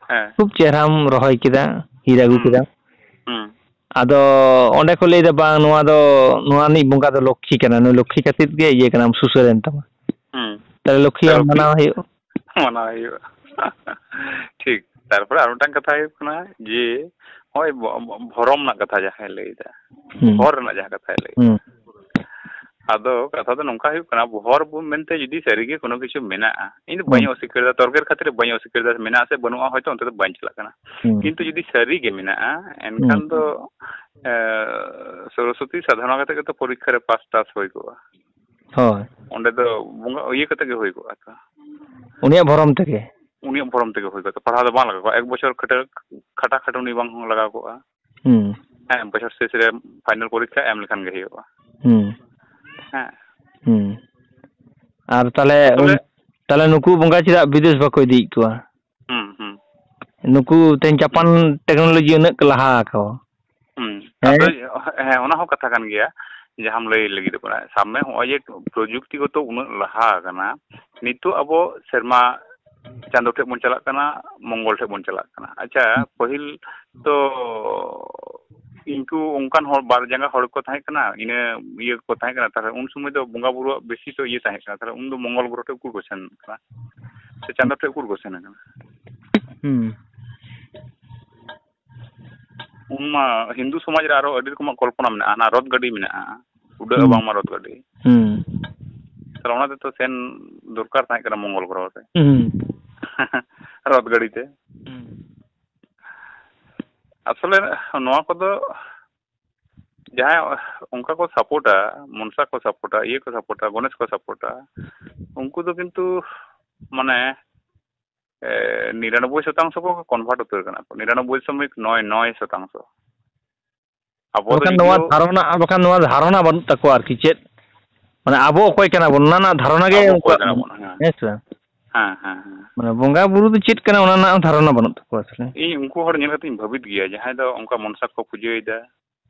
ᱦᱮᱸ᱾ ᱠᱷᱩᱵ ᱪᱮᱦᱨᱟᱢ ᱨᱚᱦᱚᱭ ᱠᱮᱫᱟ, ᱤᱨ ᱟᱹᱜᱩ ᱦᱩᱸ᱾ ᱠᱮᱫᱟ᱾ ᱦᱩᱸ᱾ ᱟᱫᱚ ᱚᱸᱰᱮ ᱠᱚ ᱞᱟᱹᱭᱫᱟ, "ᱵᱟᱝ, ᱱᱚᱣᱟ ᱫᱚ, ᱱᱚᱣᱟ ᱨᱤᱱᱤᱡ ᱵᱚᱸᱜᱟ ᱫᱚ ᱞᱚᱠᱠᱷᱤ ᱠᱟᱱᱟ, ᱱᱩᱭ ᱞᱚᱠᱠᱷᱤ ᱠᱷᱟᱹᱛᱤᱨ ᱜᱮ ᱤᱭᱟᱹ ᱠᱟᱱᱟᱢ, ᱥᱩᱥᱟᱹᱨ ᱮᱱ ᱛᱟᱢᱟ᱾" ᱦᱩᱸ᱾ ᱛᱟᱦᱞᱮ ᱞᱚᱠᱠᱷᱤ ᱛᱟᱦᱞᱮ ᱟᱢ ᱞᱚᱠᱠᱷᱤ ᱢᱟᱱᱟᱣ ᱦᱩᱭᱩᱜ᱾ ᱢᱟᱱᱟᱣ ᱦᱩᱭᱩᱜᱼᱟ᱾ ᱴᱷᱤᱠ᱾ ᱛᱟᱨᱯᱚᱨᱮ ᱟᱨ ᱢᱤᱫᱴᱟᱝ ᱠᱟᱛᱷᱟ ᱦᱩᱭᱩᱜ ᱠᱟᱱᱟ ᱡᱮ, ᱱᱚᱜᱼᱚᱭ ᱵᱚ-, ᱵᱚ-, ᱵᱷᱚᱨᱚᱢ ᱨᱮᱱᱟᱜ ᱠᱟᱛᱷᱟ ᱡᱟᱦᱟᱸᱭ ᱞᱟᱹᱭᱫᱟ, ᱦᱩᱸ᱾ ᱦᱚᱨ ᱨᱮᱱᱟᱜ ᱡᱟᱦᱟᱸ ᱠᱟᱛᱷᱟᱭ ᱞᱟᱹᱭᱫᱟ᱾ ᱦᱩᱸ᱾ ᱟᱫᱚ ᱠᱟᱛᱷᱟ ᱫᱚ ᱱᱚᱝᱠᱟ ᱦᱩᱭᱩᱜ ᱠᱟᱱᱟ, ᱦᱚᱨ ᱵᱚᱱ ᱢᱮᱱᱛᱮ ᱡᱩᱫᱤ ᱥᱟᱹᱨᱤᱜᱮ ᱠᱳᱱᱳ ᱠᱤᱪᱷᱩ ᱢᱮᱱᱟᱜᱼᱟ, ᱤᱧ ᱫᱚ ᱦᱩᱸ᱾ ᱵᱟᱹᱧ ᱚᱥᱤᱠᱟᱹᱨ ᱮᱫᱟ, ᱛᱚᱨᱠᱮᱨ ᱠᱷᱟᱹᱛᱤᱨ ᱵᱟᱹᱧ ᱚᱥᱤᱠᱟᱹᱨ ᱮᱫᱟ, ᱢᱮᱱᱟᱜᱼᱟ ᱥᱮ ᱵᱟᱹᱱᱩᱜᱼᱟ, ᱦᱚᱭᱛᱳ ᱚᱱᱛᱮ ᱫᱚ ᱵᱟᱹᱧ ᱪᱟᱞᱟᱜ ᱠᱟᱱᱟ᱾ ᱦᱩᱸ᱾ ᱠᱤᱱᱛᱩ ᱡᱩᱫᱤ ᱥᱟᱹᱨᱤ ᱜᱮ ᱢᱮᱱᱟᱜᱼᱟ, ᱦᱩᱸ᱾ ᱮᱱᱠᱷᱟᱱ ᱫᱚ, ᱮ, ᱥᱚᱨᱚᱥᱚᱛᱤ ᱥᱟᱫᱷᱟᱨᱚᱱ ᱠᱟᱛᱮ ᱜᱮᱛᱚ ᱯᱚᱨᱤᱠᱠᱷᱟ ᱨᱮ ᱯᱟᱥ ᱴᱟᱥ ᱦᱩᱭ ᱠᱚᱜᱼᱟ᱾ ᱦᱳᱭ᱾ ᱚᱸᱰᱮ ᱫᱚ ᱵᱚᱸᱜᱟ ᱤᱭᱟᱹ ᱠᱟᱛᱮ ᱜᱮ ᱦᱩᱭ ᱠᱚᱜᱼᱟ ᱛᱚ᱾ ᱩᱱᱤᱭᱟᱜ ᱵᱷᱚᱨᱚᱢ ᱛᱮᱜᱮ? ᱩᱱᱤᱭᱟᱜ ᱵᱷᱚᱨᱚᱢ ᱛᱮᱜᱮ ᱦᱩᱭ ᱠᱚᱜᱼᱟ ᱛᱚ᱾ ᱯᱟᱲᱦᱟᱣ ᱫᱚ ᱵᱟᱝ ᱞᱟᱜᱟᱣ ᱠᱚᱜᱼᱟ᱾ ᱮᱠ ᱵᱚᱪᱷᱚᱨ ᱠᱷᱟᱴᱟᱹ-, ᱠᱷᱟᱴᱟ ᱠᱷᱟᱴᱩᱱᱤ ᱵᱟᱝ ᱞᱟᱜᱟᱣ ᱠᱚᱜᱼᱟ᱾ ᱦᱩᱸ᱾ ᱦᱮᱸ, ᱵᱚᱪᱷᱚᱨ ᱥᱮᱥ ᱨᱮ ᱯᱷᱟᱭᱱᱟᱞ ᱯᱚᱨᱤᱠᱠᱷᱟ ᱮᱢ ᱞᱮᱠᱷᱟᱱ ᱜᱮ ᱦᱩᱭᱩᱜᱼᱟ᱾ ᱦᱩᱸ᱾ ᱦᱮᱸ᱾ ᱦᱩᱸ᱾ ᱟᱨ ᱛᱟᱦᱞᱮ ᱛᱚᱵᱮ ᱩᱱ-, ᱛᱟᱦᱞᱮ ᱱᱩᱠᱩ ᱵᱚᱸᱜᱟ ᱪᱮᱫᱟᱜ ᱵᱤᱫᱮᱥ ᱵᱟᱠᱚ ᱤᱫᱤᱭᱮᱫ ᱠᱚᱣᱟ? ᱦᱩᱸ, ᱦᱩᱸ᱾ ᱱᱩᱠᱩ ᱛᱮᱦᱮᱧ ᱦᱩᱸ᱾ ᱪᱟᱯᱟᱱ ᱴᱮᱠᱱᱳᱞᱚᱡᱤ ᱩᱱᱟᱹᱜ ᱠᱚ ᱞᱟᱦᱟ ᱟᱠᱚ᱾ ᱦᱩᱸ᱾ ᱦᱮᱸ? ᱟᱫᱚ, ᱦᱮᱸ, ᱚᱱᱟ ᱦᱚᱸ ᱠᱟᱛᱷᱟ ᱠᱟᱱ ᱜᱮᱭᱟ᱾ ᱡᱟᱦᱟᱸᱢ ᱞᱟᱹᱭ ᱞᱟᱹᱜᱤᱫᱚᱜ ᱠᱟᱱᱟ, ᱥᱟᱵ ᱢᱮ, ᱦᱚᱸᱜᱼᱚᱭ ᱡᱮ ᱯᱨᱚᱡᱩᱠᱛᱤᱜᱚᱛᱚ ᱩᱱᱟᱹᱜ ᱞᱟᱦᱟ ᱟᱠᱟᱱᱟ, ᱱᱤᱛᱚᱜ ᱟᱵᱚ ᱥᱮᱨᱢᱟ ᱪᱟᱸᱫᱚ ᱴᱷᱮᱡ ᱵᱚᱱ ᱪᱟᱞᱟᱜ ᱠᱟᱱᱟ, ᱢᱚᱝᱜᱚᱞ ᱴᱷᱮᱡ ᱵᱚᱱ ᱪᱟᱞᱟᱜ ᱠᱟᱱᱟ᱾ ᱟᱪᱪᱷᱟ, ᱯᱟᱹᱦᱤᱞ ᱛᱚ ᱤᱱᱠᱩ ᱚᱱᱠᱟᱱ ᱦᱚᱲ, ᱵᱟᱨ ᱡᱟᱸᱜᱟ ᱦᱚᱲ ᱠᱚ ᱛᱟᱦᱮᱸ ᱠᱟᱱᱟ, ᱤᱱᱟᱹ ᱤᱭᱟᱹ ᱠᱚ ᱛᱟᱦᱮᱸ ᱠᱟᱱᱟ, ᱛᱟᱦᱞᱮ ᱩᱱ ᱥᱚᱢᱚᱭ ᱫᱚ ᱵᱚᱸᱜᱟ ᱵᱩᱨᱩᱣᱟᱜ ᱵᱮᱥᱤ ᱛᱚ ᱤᱭᱟᱹ ᱛᱟᱦᱮᱸ ᱠᱟᱱᱟ, ᱛᱟᱦᱞᱮ ᱩᱱ ᱫᱚ ᱢᱚᱝᱜᱚᱞ ᱜᱨᱚᱦᱚ ᱴᱷᱮᱡ ᱩᱠᱩᱨ ᱠᱚ ᱥᱮᱱ ᱠᱟᱱᱟ, ᱥᱮ ᱪᱟᱸᱫᱚ ᱴᱷᱮᱡ ᱩᱠᱩᱨ ᱠᱚ ᱥᱮᱱ ᱠᱟᱱᱟ? ᱦᱩᱸ᱾ ᱩᱱ ᱢᱟ ᱦᱤᱱᱫᱩ ᱥᱚᱢᱟᱡᱽ ᱨᱮ ᱟᱨᱚ ᱟᱹᱰᱤ ᱨᱚᱠᱚᱢᱟᱜ ᱠᱚᱞᱯᱚᱱᱟ ᱢᱮᱱᱟᱜᱼᱟ, ᱦᱟᱱᱟ ᱨᱚᱛ ᱜᱟᱹᱰᱤ ᱢᱮᱱᱟᱜᱼᱟ, ᱩᱰᱟᱹᱜᱼᱟ ᱦᱩᱸ᱾ ᱵᱟᱝᱢᱟ ᱨᱚᱛ ᱜᱟᱹᱰᱤ᱾ ᱦᱩᱸ᱾ ᱛᱟᱦᱞᱮ ᱚᱱᱟ ᱛᱮᱛᱚ ᱥᱮᱱ ᱫᱚᱨᱠᱟᱨ ᱛᱟᱦᱮᱸ ᱠᱟᱱᱟ ᱢᱚᱝᱜᱚᱞ ᱜᱨᱚᱦᱚ ᱨᱮ᱾ ᱦᱩᱸ᱾ ᱨᱚᱛ ᱜᱟᱹᱰᱤ ᱛᱮ᱾ ᱦᱩᱸ᱾ ᱟᱥᱚᱞᱮ ᱱᱚᱣᱟ ᱠᱚᱫᱚ ᱡᱟᱦᱟᱸᱭ ᱚᱱᱠᱟ ᱠᱚ ᱥᱟᱯᱳᱨᱴᱟ, ᱢᱚᱱᱥᱟ ᱠᱚ ᱥᱟᱯᱳᱨᱴᱟ, ᱤᱭᱟᱹ ᱠᱚ ᱥᱟᱯᱳᱨᱴᱟ, ᱜᱚᱱᱮᱥ ᱠᱚ ᱥᱟᱯᱳᱨᱴᱟ, ᱩᱱᱠᱩ ᱫᱚ ᱠᱤᱱᱛᱩ ᱢᱟᱱᱮ, ᱮ, ᱱᱤᱨᱟᱱᱚᱵᱵᱳᱭ ᱥᱚᱛᱟᱝᱥᱚ ᱠᱚ ᱠᱚᱱᱵᱷᱟᱨᱴ ᱩᱛᱟᱹᱨ ᱠᱟᱱᱟ ᱠᱚ, ᱱᱤᱨᱟᱱᱚᱵᱵᱳᱭ ᱫᱚᱥᱚᱢᱤᱠ ᱱᱚᱭ ᱱᱚᱭ ᱥᱚᱛᱟᱝᱥᱚ᱾ ᱟᱵᱚ ᱫᱚ ᱵᱟᱠᱷᱟᱱ ᱱᱚᱣᱟ ᱡᱩᱫᱤᱭᱳ ᱫᱷᱟᱨᱚᱱᱟ, ᱵᱟᱠᱷᱟᱱ ᱱᱚᱣᱟ ᱫᱷᱟᱨᱚᱱᱟ ᱵᱟᱹᱱᱩᱜ ᱛᱟᱠᱚᱣᱟ ᱟᱨᱠᱤ, ᱪᱮᱫ ᱢᱟᱱᱮ ᱟᱵᱚ ᱚᱠᱚᱭ ᱠᱟᱱᱟ ᱵᱚᱱ, ᱚᱱᱟ ᱨᱮᱱᱟᱜ ᱫᱷᱟᱨᱚᱱᱟ ᱜᱮ ᱟᱵᱚ ᱚᱠᱚᱭ ᱩᱱᱠᱩᱣᱟᱜ ᱠᱟᱱᱟ ᱵᱟᱹᱱᱩᱜ, ᱵᱚᱱ? ᱦᱮᱸ᱾ ᱦᱮᱸ ᱥᱮ ᱵᱟᱝ? ᱦᱮᱸ, ᱦᱮᱸ, ᱦᱮᱸ᱾ ᱢᱟᱱᱮ ᱵᱚᱸᱜᱟ ᱵᱩᱨᱩ ᱫᱚ ᱪᱮᱫ ᱠᱟᱱᱟ, ᱚᱱᱟ ᱨᱮᱱᱟᱜ ᱦᱚᱸ ᱫᱷᱟᱨᱚᱱᱟ ᱵᱟᱹᱱᱩᱜ ᱛᱟᱠᱚᱣᱟ ᱟᱥᱚᱞᱮ᱾ ᱤᱧ ᱩᱱᱠᱩ ᱦᱚᱲ ᱧᱮᱞ ᱠᱟᱛᱮᱧ ᱵᱷᱟᱹᱵᱤᱛ ᱜᱮᱭᱟ, ᱡᱟᱦᱟᱸᱭ ᱫᱚ ᱚᱱᱠᱟ ᱢᱚᱱᱥᱟ ᱠᱚ ᱯᱩᱡᱟᱹᱭᱮᱫᱟ,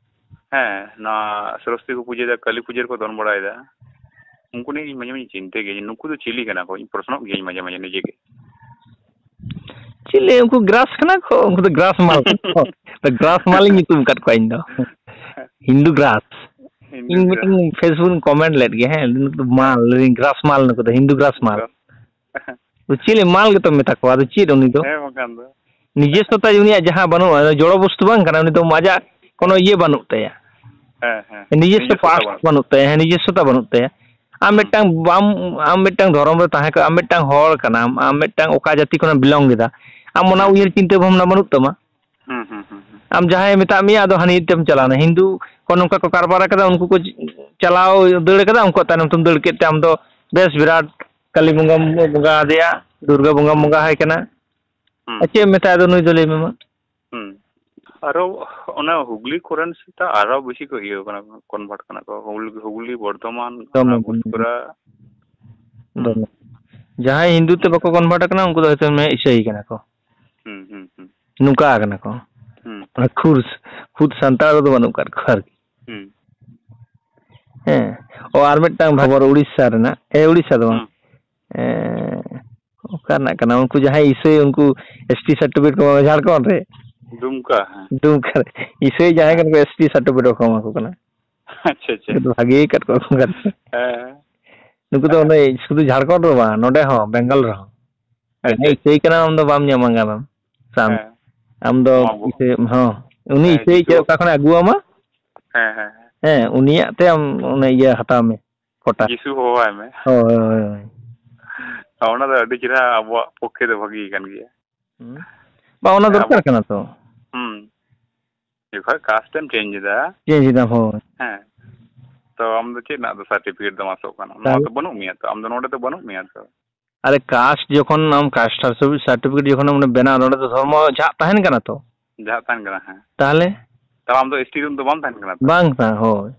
ᱦᱮᱸ, ᱱᱚᱣᱟ ᱥᱚᱨᱚᱥᱚᱛᱤ ᱠᱚ ᱯᱩᱡᱟᱹᱭᱮᱫᱟ, ᱠᱟᱹᱞᱤ ᱯᱩᱡᱟᱹ ᱨᱮᱠᱚ ᱫᱚᱱ ᱵᱟᱲᱟᱭᱮᱫᱟ, ᱩᱱᱠᱩ ᱱᱤᱭᱮ ᱤᱧ ᱢᱟᱡᱷᱮ ᱢᱟᱡᱷᱮ ᱪᱤᱱᱛᱟᱹ ᱜᱮᱭᱟ ᱡᱮ ᱱᱩᱠᱩ ᱫᱚ ᱪᱤᱞᱤ ᱠᱟᱱᱟ ᱠᱚ? ᱤᱧ ᱯᱨᱚᱥᱱᱚᱜ ᱜᱤᱭᱟᱹᱧ ᱢᱟᱡᱷᱮ ᱢᱟᱡᱷᱮ ᱱᱤᱡᱮ ᱜᱮ᱾ ᱪᱤᱞᱤ? ᱩᱱᱠᱩ ᱜᱨᱟᱥ ᱠᱟᱱᱟ ᱠᱚ, ᱩᱱᱠᱩ ᱫᱚ ᱜᱨᱟᱥ ᱢᱟᱞ ᱠᱟᱱᱟ ᱠᱚ᱾ ᱛᱚ ᱜᱨᱟᱥ ᱢᱟᱞᱤᱧ ᱧᱩᱛᱩᱢ ᱟᱠᱟᱫ ᱠᱚᱣᱟ ᱤᱧ ᱫᱚ᱾ ᱦᱤᱱᱫᱩ ᱜᱨᱟᱥ᱾ ᱦᱤᱱᱫᱩ ᱤᱧ ᱜᱨᱟᱥ᱾ ᱢᱤᱫᱴᱮᱱ Facebook ᱨᱤᱧ ᱠᱚᱢᱮᱱᱴ ᱞᱮᱫ ᱜᱮ, ᱦᱮᱸ, ᱩᱱᱠᱩ ᱫᱚ ᱢᱟᱞ, ᱦᱮᱸ᱾ ᱞᱟᱹᱭᱫᱟᱹᱧ ᱜᱨᱟᱥ ᱢᱟᱞ, ᱱᱩᱠᱩ ᱫᱚ ᱦᱤᱱᱫᱩ ᱜᱨᱟᱥ ᱢᱟᱞ᱾ ᱜᱨᱟᱥ᱾ ᱛᱚ ᱪᱮᱫ ᱢᱟᱞ ᱜᱮᱛᱚᱢ ᱢᱮᱛᱟ ᱠᱚᱣᱟ, ᱟᱫᱚ ᱪᱮᱫ ᱩᱱᱤ ᱫᱚ? ᱦᱮᱸ, ᱵᱟᱝᱠᱷᱟᱱ ᱫᱚ᱾ ᱱᱤᱡᱮᱥᱥᱚᱛᱟ ᱩᱱᱤᱭᱟᱜ ᱡᱟᱦᱟᱸ ᱵᱟᱹᱱᱩᱜᱼᱟ, ᱡᱚᱲᱚ ᱵᱚᱥᱛᱩ ᱵᱟᱝ ᱠᱟᱱᱟ, ᱩᱱᱤ ᱫᱚ ᱟᱡᱟᱜ ᱠᱳᱱᱳ ᱤᱭᱟᱹ ᱵᱟᱹᱱᱩᱜ ᱛᱟᱭᱟ᱾ ᱦᱮᱸ, ᱦᱮᱸ᱾ ᱱᱤᱡᱮᱥᱥᱚ ᱱᱤᱡᱮᱥᱥᱚᱛᱟ ᱯᱟᱨᱴᱥ ᱵᱟᱹᱱᱩᱜ᱾ ᱵᱟᱹᱱᱩᱜ ᱛᱟᱭᱟ, ᱦᱮᱸ, ᱱᱤᱡᱮᱥᱥᱚᱛᱟ ᱵᱟᱹᱱᱩᱜ ᱛᱟᱭᱟ᱾ ᱟᱢ ᱦᱩᱸ᱾ ᱢᱤᱫᱴᱟᱝ ᱵᱟᱢ, ᱟᱢ ᱢᱤᱫᱴᱟᱝ ᱫᱷᱚᱨᱚᱢ ᱨᱮ ᱛᱟᱦᱮᱸ ᱠᱚᱜ, ᱟᱢ ᱢᱤᱫᱴᱟᱝ ᱦᱚᱲ ᱠᱟᱱᱟᱢ, ᱟᱢ ᱢᱤᱫᱴᱟᱝ ᱚᱠᱟ ᱡᱟᱹᱛᱤ ᱠᱷᱚᱱᱮᱢ belong ᱮᱫᱟ, ᱟᱢ ᱚᱱᱟ ᱦᱩᱸ᱾ ᱩᱭᱦᱟᱹᱨ ᱪᱤᱱᱛᱟᱹ ᱵᱷᱟᱵᱽᱱᱟ ᱵᱟᱹᱱᱩᱜ ᱛᱟᱢᱟ᱾ ᱦᱩᱸ, ᱦᱩᱸ, ᱦᱩᱸ, ᱦᱩᱸ᱾ ᱟᱢ ᱡᱟᱦᱟᱸᱭ ᱢᱮᱛᱟᱜ ᱢᱮᱭᱟ, ᱟᱫᱚ ᱦᱟᱹᱱᱤ ᱛᱮᱢ ᱪᱟᱞᱟᱣᱱᱟ᱾ ᱦᱤᱱᱫᱩ ᱠᱚ ᱱᱚᱝᱠᱟ ᱠᱚ ᱠᱟᱨᱵᱟᱨ ᱟᱠᱟᱫᱟ, ᱩᱱᱠᱩ ᱠᱚ ᱪᱟᱞᱟᱣ ᱫᱟᱹᱲ ᱠᱟᱫᱟ, ᱩᱱᱠᱩᱣᱟᱜ ᱛᱟᱭᱱᱚᱢ ᱛᱮᱢ ᱫᱟᱹᱲ ᱠᱮᱫ ᱛᱮ ᱟᱢ ᱫᱚ ᱵᱮᱥ ᱵᱤᱨᱟᱴ ᱠᱟᱹᱞᱤ ᱵᱚᱸᱜᱟᱢ ᱵᱚᱸᱜᱟ ᱟᱫᱮᱭᱟ, ᱫᱩᱨᱜᱟᱹ ᱵᱚᱸᱜᱟᱢ ᱦᱩᱸ᱾ ᱵᱚᱸᱜᱟ ᱟᱭ ᱠᱟᱱᱟ᱾ ᱦᱩᱸ, ᱟᱨ ᱪᱮᱫ ᱮᱢ ᱦᱩᱸ᱾ ᱢᱮᱛᱟᱭᱟ ᱟᱫᱚ ᱱᱩᱭ ᱫᱚ, ᱞᱟᱹᱭ ᱢᱮ ᱢᱟ? ᱦᱩᱸ᱾ ᱟᱨᱚ ᱚᱱᱟ ᱦᱩᱜᱽᱞᱤ ᱠᱚᱨᱮᱱ ᱥᱮᱛᱟ ᱟᱨᱚ ᱵᱮᱥᱤ ᱠᱚ ᱤᱭᱟᱹ ᱠᱟᱱᱟ, ᱠᱚᱱᱵᱷᱟᱨᱴ ᱠᱟᱱᱟ ᱠᱚ᱾ ᱦᱩᱜᱽᱞᱤ, ᱦᱩᱜᱽᱞᱤ, ᱵᱚᱨᱫᱷᱚᱢᱟᱱ, ᱫᱚᱢᱮ, ᱚᱱᱟ ᱫᱚᱢᱮ, ᱵᱩᱴᱠᱩᱨᱟ᱾ ᱦᱩᱸ᱾ ᱫᱚᱢᱮ᱾ ᱡᱟᱦᱟᱸᱭ ᱦᱤᱱᱫᱩ ᱛᱮ ᱵᱟᱠᱚ ᱚᱱᱠᱟ᱾ ᱠᱚᱱᱵᱷᱟᱨᱴ ᱠᱟᱱᱟ, ᱩᱱᱠᱩ ᱫᱚ ᱦᱚᱭᱛᱳ ᱢᱮ ᱤᱥᱟᱹᱭ ᱠᱟᱱᱟ ᱠᱚ᱾ ᱦᱩᱸ, ᱦᱩᱸ, ᱦᱩᱸ᱾ ᱱᱚᱝᱠᱟ ᱠᱟᱱᱟ ᱠᱚ᱾ ᱦᱩᱸ᱾ ᱚᱱᱟ ᱠᱷᱩᱫ, ᱠᱷᱩᱫ ᱥᱟᱱᱛᱟᱲ ᱨᱮᱫᱚ ᱵᱟᱹᱱᱩᱜ ᱠᱟᱫ ᱠᱚᱣᱟ ᱟᱨᱠᱤ᱾ ᱦᱩᱸ᱾ ᱦᱮᱸ᱾ ᱚ, ᱟᱨ ᱢᱤᱫᱴᱟᱝ ᱠᱷᱚᱵᱚᱨ ᱩᱲᱤᱥᱥᱟ ᱨᱮᱱᱟᱜ, ᱮ, ᱩᱲᱤᱥᱥᱟ ᱫᱚ ᱵᱟᱝ᱾ ᱦᱩᱸ᱾ ᱮ, ᱚᱠᱟ ᱚᱠᱟ ᱨᱮᱱᱟᱜ ᱠᱟᱱᱟ? ᱩᱱᱠᱩ ᱡᱟᱦᱟᱸᱭ ᱤᱥᱟᱹᱭ, ᱩᱱᱠᱩ S T certificate ᱠᱚ ᱮᱢᱟ ᱡᱷᱟᱲᱠᱷᱚᱸᱰ ᱨᱮ᱾ ᱫᱩᱢᱠᱟ, ᱦᱮᱸ᱾ ᱫᱩᱢᱠᱟ ᱨᱮ᱾ ᱤᱥᱟᱹᱭ ᱡᱟᱦᱟᱸᱭ ᱠᱟᱱᱟ ᱠᱚ, S T certificate ᱠᱚ ᱮᱢᱟ ᱠᱚ ᱠᱟᱱᱟ᱾ ᱟᱪᱪᱷᱟ, ᱟᱪᱪᱷᱟ᱾ ᱩᱱᱠᱩ ᱫᱚ ᱵᱷᱟᱜᱮ ᱠᱟᱫ ᱠᱚᱣᱟ ᱠᱚ ᱠᱟᱱᱟ᱾ ᱦᱮᱸ᱾ ᱱᱩᱠᱩ ᱫᱚ ᱦᱮᱸ᱾ ᱚᱸᱰᱮ ᱥᱩᱫᱷᱩ ᱡᱷᱟᱲᱠᱷᱚᱸᱰ ᱨᱮ ᱵᱟᱝ, ᱱᱚᱰᱮ ᱦᱚᱸ, ᱵᱮᱝᱜᱚᱞ ᱨᱮᱦᱚᱸ᱾ ᱟᱪᱪᱷᱟ, ᱡᱟᱦᱟᱸᱭ ᱟᱪᱪᱷᱟ᱾ ᱤᱥᱟᱹᱭ ᱠᱟᱱᱟ, ᱟᱢ ᱫᱚ ᱵᱟᱢ ᱧᱟᱢᱟ ᱜᱟᱱ᱾ ᱥᱟᱱ᱾ ᱦᱮᱸ᱾ ᱟᱢ ᱫᱚ ᱱᱚᱣᱟ ᱵᱚ-, ᱤᱥᱟᱹᱭ, ᱦᱚᱸ᱾ ᱩᱱᱤ ᱦᱮᱸ, ᱤᱥᱟᱹᱭ ᱡᱤᱥᱩ᱾ ᱪᱮᱫ, ᱚᱠᱟ ᱠᱷᱚᱱᱮ ᱟᱹᱜᱩᱣᱟᱢᱟ? ᱦᱮᱸ, ᱦᱮᱸ, ᱦᱮᱸ᱾ ᱦᱮᱸ, ᱩᱱᱤᱭᱟᱜ ᱛᱮ ᱟᱢ ᱚᱱᱟ ᱤᱭᱟᱹ ᱦᱟᱛᱟᱣ ᱢᱮ, ᱠᱚᱴᱟ᱾ ᱡᱤᱥᱩ ᱦᱚᱦᱚᱣᱟᱭ ᱢᱮ᱾ ᱦᱳᱭ, ᱦᱳᱭ, ᱦᱳᱭ᱾ ᱚᱱᱟ ᱫᱚ ᱟᱹᱰᱤ ᱪᱮᱦᱨᱟ ᱟᱵᱚᱣᱟᱜ ᱯᱚᱠᱠᱷᱮ ᱫᱚ ᱵᱷᱟᱹᱜᱤ ᱠᱟᱱ ᱜᱮᱭᱟ᱾ ᱦᱩᱸ᱾ ᱵᱟ, ᱚᱱᱟ ᱦᱮᱸ, ᱫᱚᱨᱠᱟᱨ ᱟᱵᱚ-, ᱠᱟᱱᱟ ᱛᱚ᱾ ᱦᱩᱸ᱾ ᱡᱚᱠᱷᱚᱱ caste ᱮᱢ change ᱮᱫᱟ, change ᱮᱫᱟᱢ, ᱦᱳᱭ᱾ ᱦᱮᱸ, ᱛᱚ ᱟᱢ ᱫᱚ ᱪᱮᱫ ᱨᱮᱱᱟᱜ ᱫᱚ certificate ᱫᱚᱢ ᱟᱥᱚᱜ ᱠᱟᱱᱟ? ᱱᱚᱣᱟ ᱛᱟᱦᱞᱮ? ᱛᱚ ᱵᱟᱹᱱᱩᱜ ᱢᱮᱭᱟ ᱛᱚ, ᱟᱢ ᱫᱚ ᱱᱚᱰᱮ ᱫᱚ ᱵᱟᱹᱱᱩᱜ ᱢᱮᱭᱟ ᱛᱚ᱾ ᱟᱨᱮ, caste ᱡᱚᱠᱷᱚᱱ ᱟᱢ caste certificate ᱡᱚᱠᱷᱚᱱ ᱚᱸᱰᱮ ᱵᱮᱱᱟᱣ, ᱱᱚᱰᱮ ᱫᱚ ᱫᱷᱚᱨᱢᱚ ᱡᱷᱟᱜ ᱛᱟᱦᱮᱱ ᱠᱟᱱᱟ ᱛᱚ? ᱡᱷᱟᱜ ᱛᱟᱦᱮᱱ ᱠᱟᱱᱟ, ᱦᱮᱸ᱾ ᱛᱟᱦᱞᱮ? ᱛᱟᱦᱞᱮ ᱟᱢ ᱫᱚ S T ᱨᱮᱱ ᱫᱚ ᱵᱟᱢ ᱛᱟᱦᱮᱱ ᱠᱟᱱᱟ ᱛᱚ? ᱵᱟᱝ ᱛᱟᱦᱮᱸ, ᱦᱳᱭ᱾